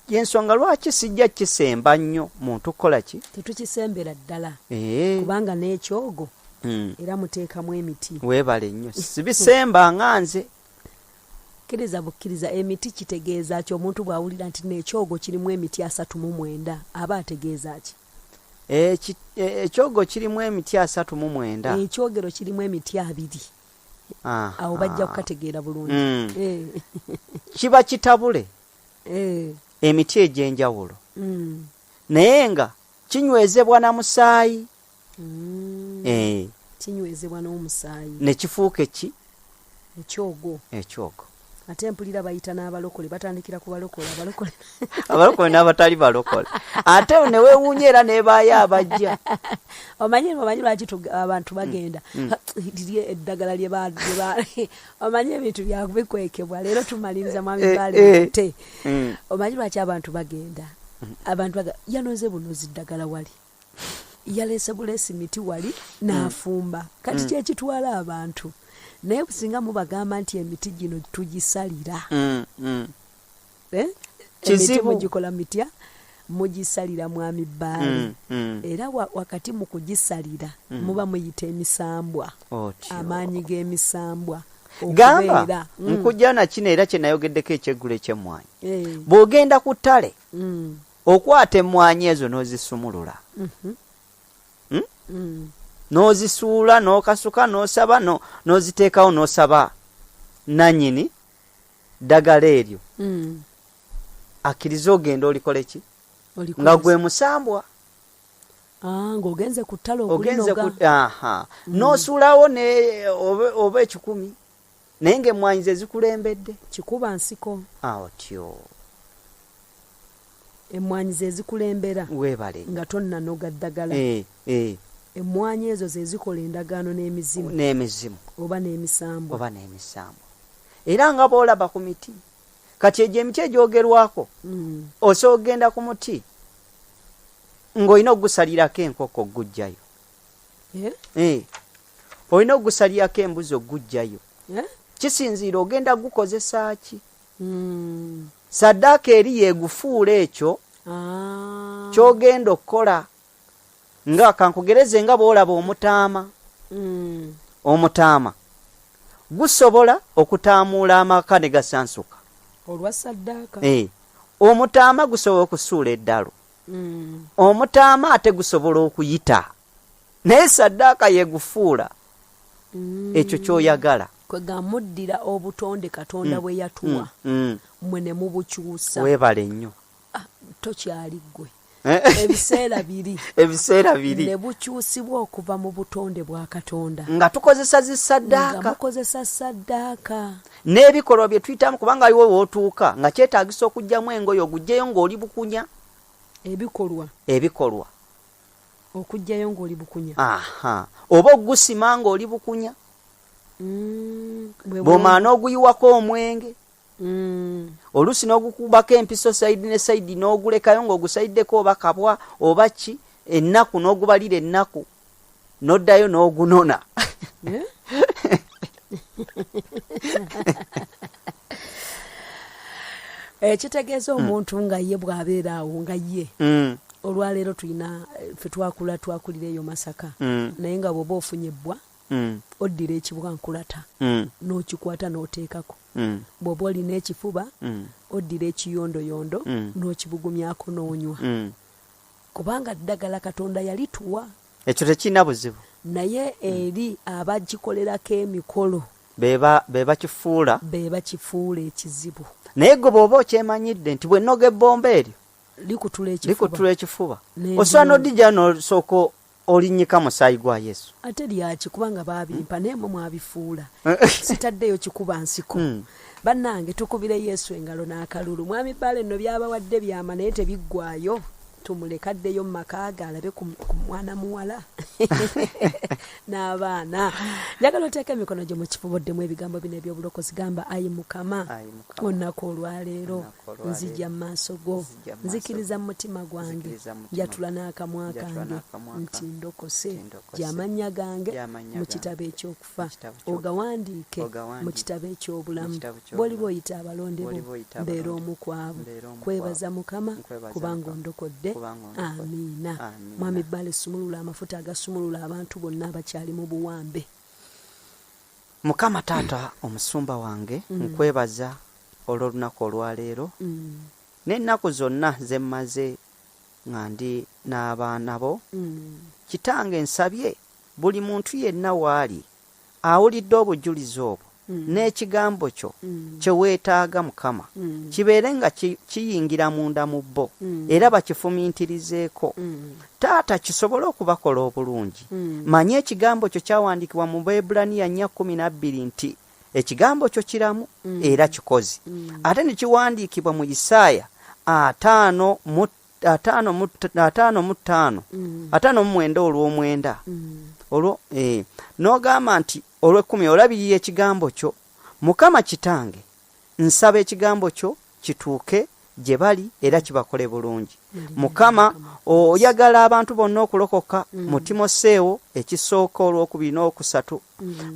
y'ensonga lwaki sijja kisemba nnyo muntu kukola ki? Tetukisembera ddala. Kubanga n'ekyogo era muteekamu emiti. Weebale nnyo. Sibisemba nga nze. Kkiriza bukkiriza. Emiti kitegeeza ki? Omuntu bw'awulira nti n'ekyogo kirimu emiti 39 aba ategeeza ki? Ekyogo kirimu emiti 39. Ekyogero kirimu emiti 2. Awo bajja kukategeera bulungi. Kiba kitabule. Emiti egy'enjawulo. Naye nga kinywezebwa na musaayi. Kinywezebwa n'omusaayi. Ne kifuuka eki? Ekyogo. Ekyogo. Ate mpulira bayita n'abalokole, batandikira ku balokole, abalokole. Abalokole n'abatali balokole. Ate ne weewuunya era n'ebaayo abajja. Omanyi lwaki abantu bagenda? Liri eddagala lye ba, lye ba, omanyi ebintu bya bikwekebwa. Leero tumaliriza mwami Bbaale mute. Omanyi lwaki abantu bagenda? Abantu yanoze bunozi ddagala wali. Yaleese buleesi miti wali n'afumba. Kati kyekitwala abantu. Naye singa mubagamba nti emiti gino tugisalira. Emiti Kizibu. mugikola mitya? Mugisalira mwami Bbaale. Era wakati mu kugisalira, muba muyita emisambwa. Otyo. Amaanyi g'emisambwa. Gamba, Okubeera. Nkujja na kino era kye nayogeddeko ekyeggulo eky'emmwanyi. Bw'ogenda ku ttale, okwata emmwanyi ezo n'ozisumulula. N'ozisuula, n'okasuka, n'osaba, n'oziteekawo, n'osaba nannyini ddagala eryo. Akkirize ogende olikole ki? Olikole Nga gwe musambwa. Ng'ogenze ku ttale Ogenze okulinoga. ku, aha. N'osuulawo ne, oba 1,000. Naye ng'emmwanyi ze zikulembedde. Kikuba nsiko. Otyo. Emmwanyi ze zikulembera. Weebale. Nga tonnanoga ddagala. Emmwanyi ezo ze zikola endagaano n'emizimu. N'emizimu. Oba n'emisambwa. Oba n'emisambwa. Era nga bw'olaba ku miti. Kati egyo emiti egyogerwako, osobola okugenda ku muti ng'olina okugusalirako enkoko oguggyayo. Olina okugusalirako embuzi oguggyayo. Kisinziira ogenda gukozesa ki? Saddaaka eri yeegufuula ekyo ky'ogenda okukola. Nga kankugereze nga bw'olaba omutaama. Omutaama gusobola okutaamuula amaka ne gasansuka. Olwa saddaaka. Omutaama gusobola okusuula eddalu. Omutaama ate gusobola okuyita. Naye saddaaka yeegufuula ekyo ky'oyagala. Kwe gamuddira obutonde Katonda bwe yatuwa. Mmwe ne mubukyusa. Weebale nnyo. Tokyali ggwe. Ebiseera biri. Ebiseera biri. Ne bukyusibwa okuva mu butonde bwa Katonda. Nga tukozesa zi ssaddaaka. Nga mukozesa ssaddaaka. N'ebikolwa bye tuyitamu, kubanga waliwo w'otuuka nga kyetaagisa okuggyamu engoye oguggyeyo ng'oli bukunya. Ebikolwa. Ebikolwa. Okuggyayo ng'oli bukunya. Aha. Oba ogusima ng'oli bukunya. Bw'omala n'oguyiwako omwenge. Oluusi n'ogukubako empiso sayidi ne sayidi n'ogulekayo ng'ogusayiddeko oba kabwa oba ki, ennaku n'ogubalira ennaku n'oddayo n'ogunona. Ekitegeeza omuntu nga ye bw'abeera awo nga ye. Olwaleero tulina, ffe twakulira eyo Masaka. Naye nga bw'oba ofunye ebbwa, oddira ekibwa nkulata, n'okikwata n'oteekako. Bw'oba olina ekifuba, oddira ekiyondoyondo, n'okibugumyako n'onywa. Kubanga ddagala Katonda yalituwa. Ekyo tekirina buzibu. Naye eri abagikolerako emikolo. Be bakifuula. Be bakifuula ekizibu. Naye ggwe bw'oba okyemanyidde nti bwe nnoga ebbomba eryo, Likutula ekifuba. Likutula ekifuba. N'endimu. Osobola n'odijja n'osooka olinnyika musaayi gwa Yesu. Ate lyaki kubanga baabimpa naye mmwe mwabifuula. Sitaddeyo kikuba nsiko. Bannange, tukubire Yesu engalo n'akalulu. Mwami Bbaale nno byabawadde byama, naye tebiggwayo. Tumuleke addeyo mu maka ge alabe ku ku mwana muwala n'abaana. Njagala oteeka emikono gyo mu kifuba, oddemu ebigambo bino eby'obulokozi. Gamba: "Ayi Mukama, Ayi Mukama, olunaku olwaleero olunaku olwaleero, nzija mu maaso go, nzija mu maaso nzikiriza go, mu mutima gwange, nzikiriza mu mutima njatula n'akamwa njatula kange n'akamwa nti kange, ndokose. nti ndokose. Gy'amannya gange Gy'amannya mu gange kitabo ekyokufa, mu kitabo ky'okufa, ogawandiike mu ogawandiike kitabo mu eky'obulamu. kitabo Bw'oliba ky'obulamu. oyita abalonde bo, Bw'oliba oyita mbeera abalonde omu ku abo. mbeera omu ku Nkwebaza abo. Mukama, Nkwebaza kubanga Mukama, ondokodde. kubanga ondokodde. Amiina." Amiina. Mwami Bbale, sumulula amafuta agasumulula abantu bonna abakyali mu buwambe. Mukama Taata, omusumba wange, nkwebaza olw'olunaku olwaleero n'ennaku zonna ze mmaze nga ndi n'abaana bo. Kitange, nsabye buli muntu yenna waali awulidde obujulizi obwo n'ekigambo kyo kye weetaaga, Mukama, kibeere nga kiyingira munda mu bo era bakifumintirizeeko, Taata, kisobole okubakola obulungi. Manye ekigambo kyo kyawandiikibwa mu Baebulaniya 4:12 nti ekigambo kyo kiramu era kikozi, ate ne kiwandiikibwa mu Isaaya 55, 59 olw'omwenda olwo, n'ogamba nti olw'ekkumi olabirira ekigambo kyo. Mukama Kitange, nsaba ekigambo kyo kituuke gye bali era kibakole bulungi. Mukama, oyagala abantu bonna okulokoka. Mu Timoseewo ekisooka olwokubiri n'okusatu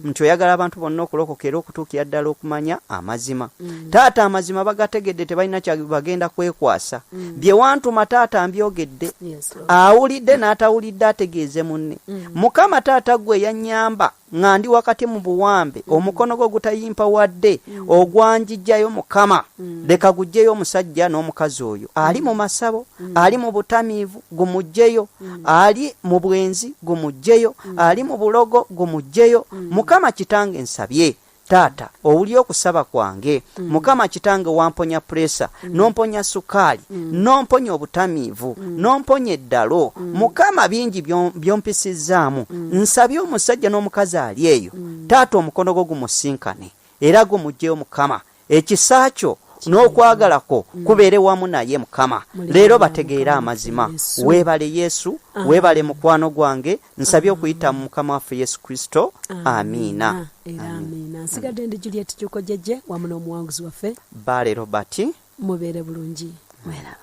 nti oyagala abantu bonna okulokoka era okutuukira ddala okumanya amazima. Taata, amazima bagategedde, tebalina kya bagenda kwekwasa. Bye wantuma, Taata, mbyogedde. Yes, Lord. Awulidde n'atawulidde ategeeze munne. Mukama Taata, ggwe yannyamba nga ndi wakati mu buwambe, omukono gwo gutayimpa wadde ogwanjijjayo. Mukama, leka guggyeyo omusajja n'omukazi oyo ali mu masabo, ali mu butamiivu, gumuggyeyo, ali mu bwenzi, gumuggyeyo, ali mu bulogo, gumuggyeyo. Mukama Kitange, nsabye, Taata, owulye okusaba kwange. Mukama Kitange, wamponya pressure, nomponya sukaali, nomponya obutamiivu, nomponya eddalo. Mukama, bingi byompisizaamu. Nsabye omusajja n'omukazi ali eyo, Taata, omukono gwo gumusinkane era gumuggyeyo. Mukama, ekisa kyo n'okwagala kwo kubeere wamu naye. Mukama, leero bategeere amazima. Weebale Yesu, weebale mukwano gwange. Nsabye okuyita mu Mukama waffe Yesu Kristo, amiina. Era amiina. Nsigadde ndi Juliet Juko Jejje wamu n'omuwanguzi waffe Baale Robert. Mubeere bulungi, mweraba.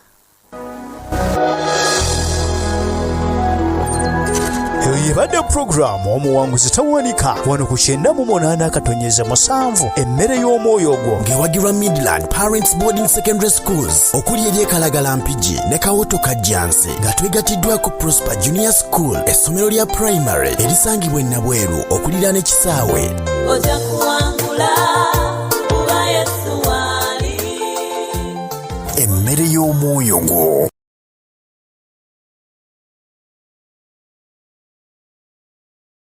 Eyo yebadde pulogulaamu Omuwanguzi Tawanika wano ku 98.7, emmere y'omwoyo ogwo. Ng'ewagirwa Midland Parents Boarding Secondary Schools okuli ery'ekalagala, Mpigi ne Kawoto Kajjansi, nga twegatiddwako Prosper Junior School, essomero lya primary erisangibwa e Nabweru okuliraana ekisaawe. Ojja kuwangula kuba Yesu wali. Emmere y'omwoyo gwo.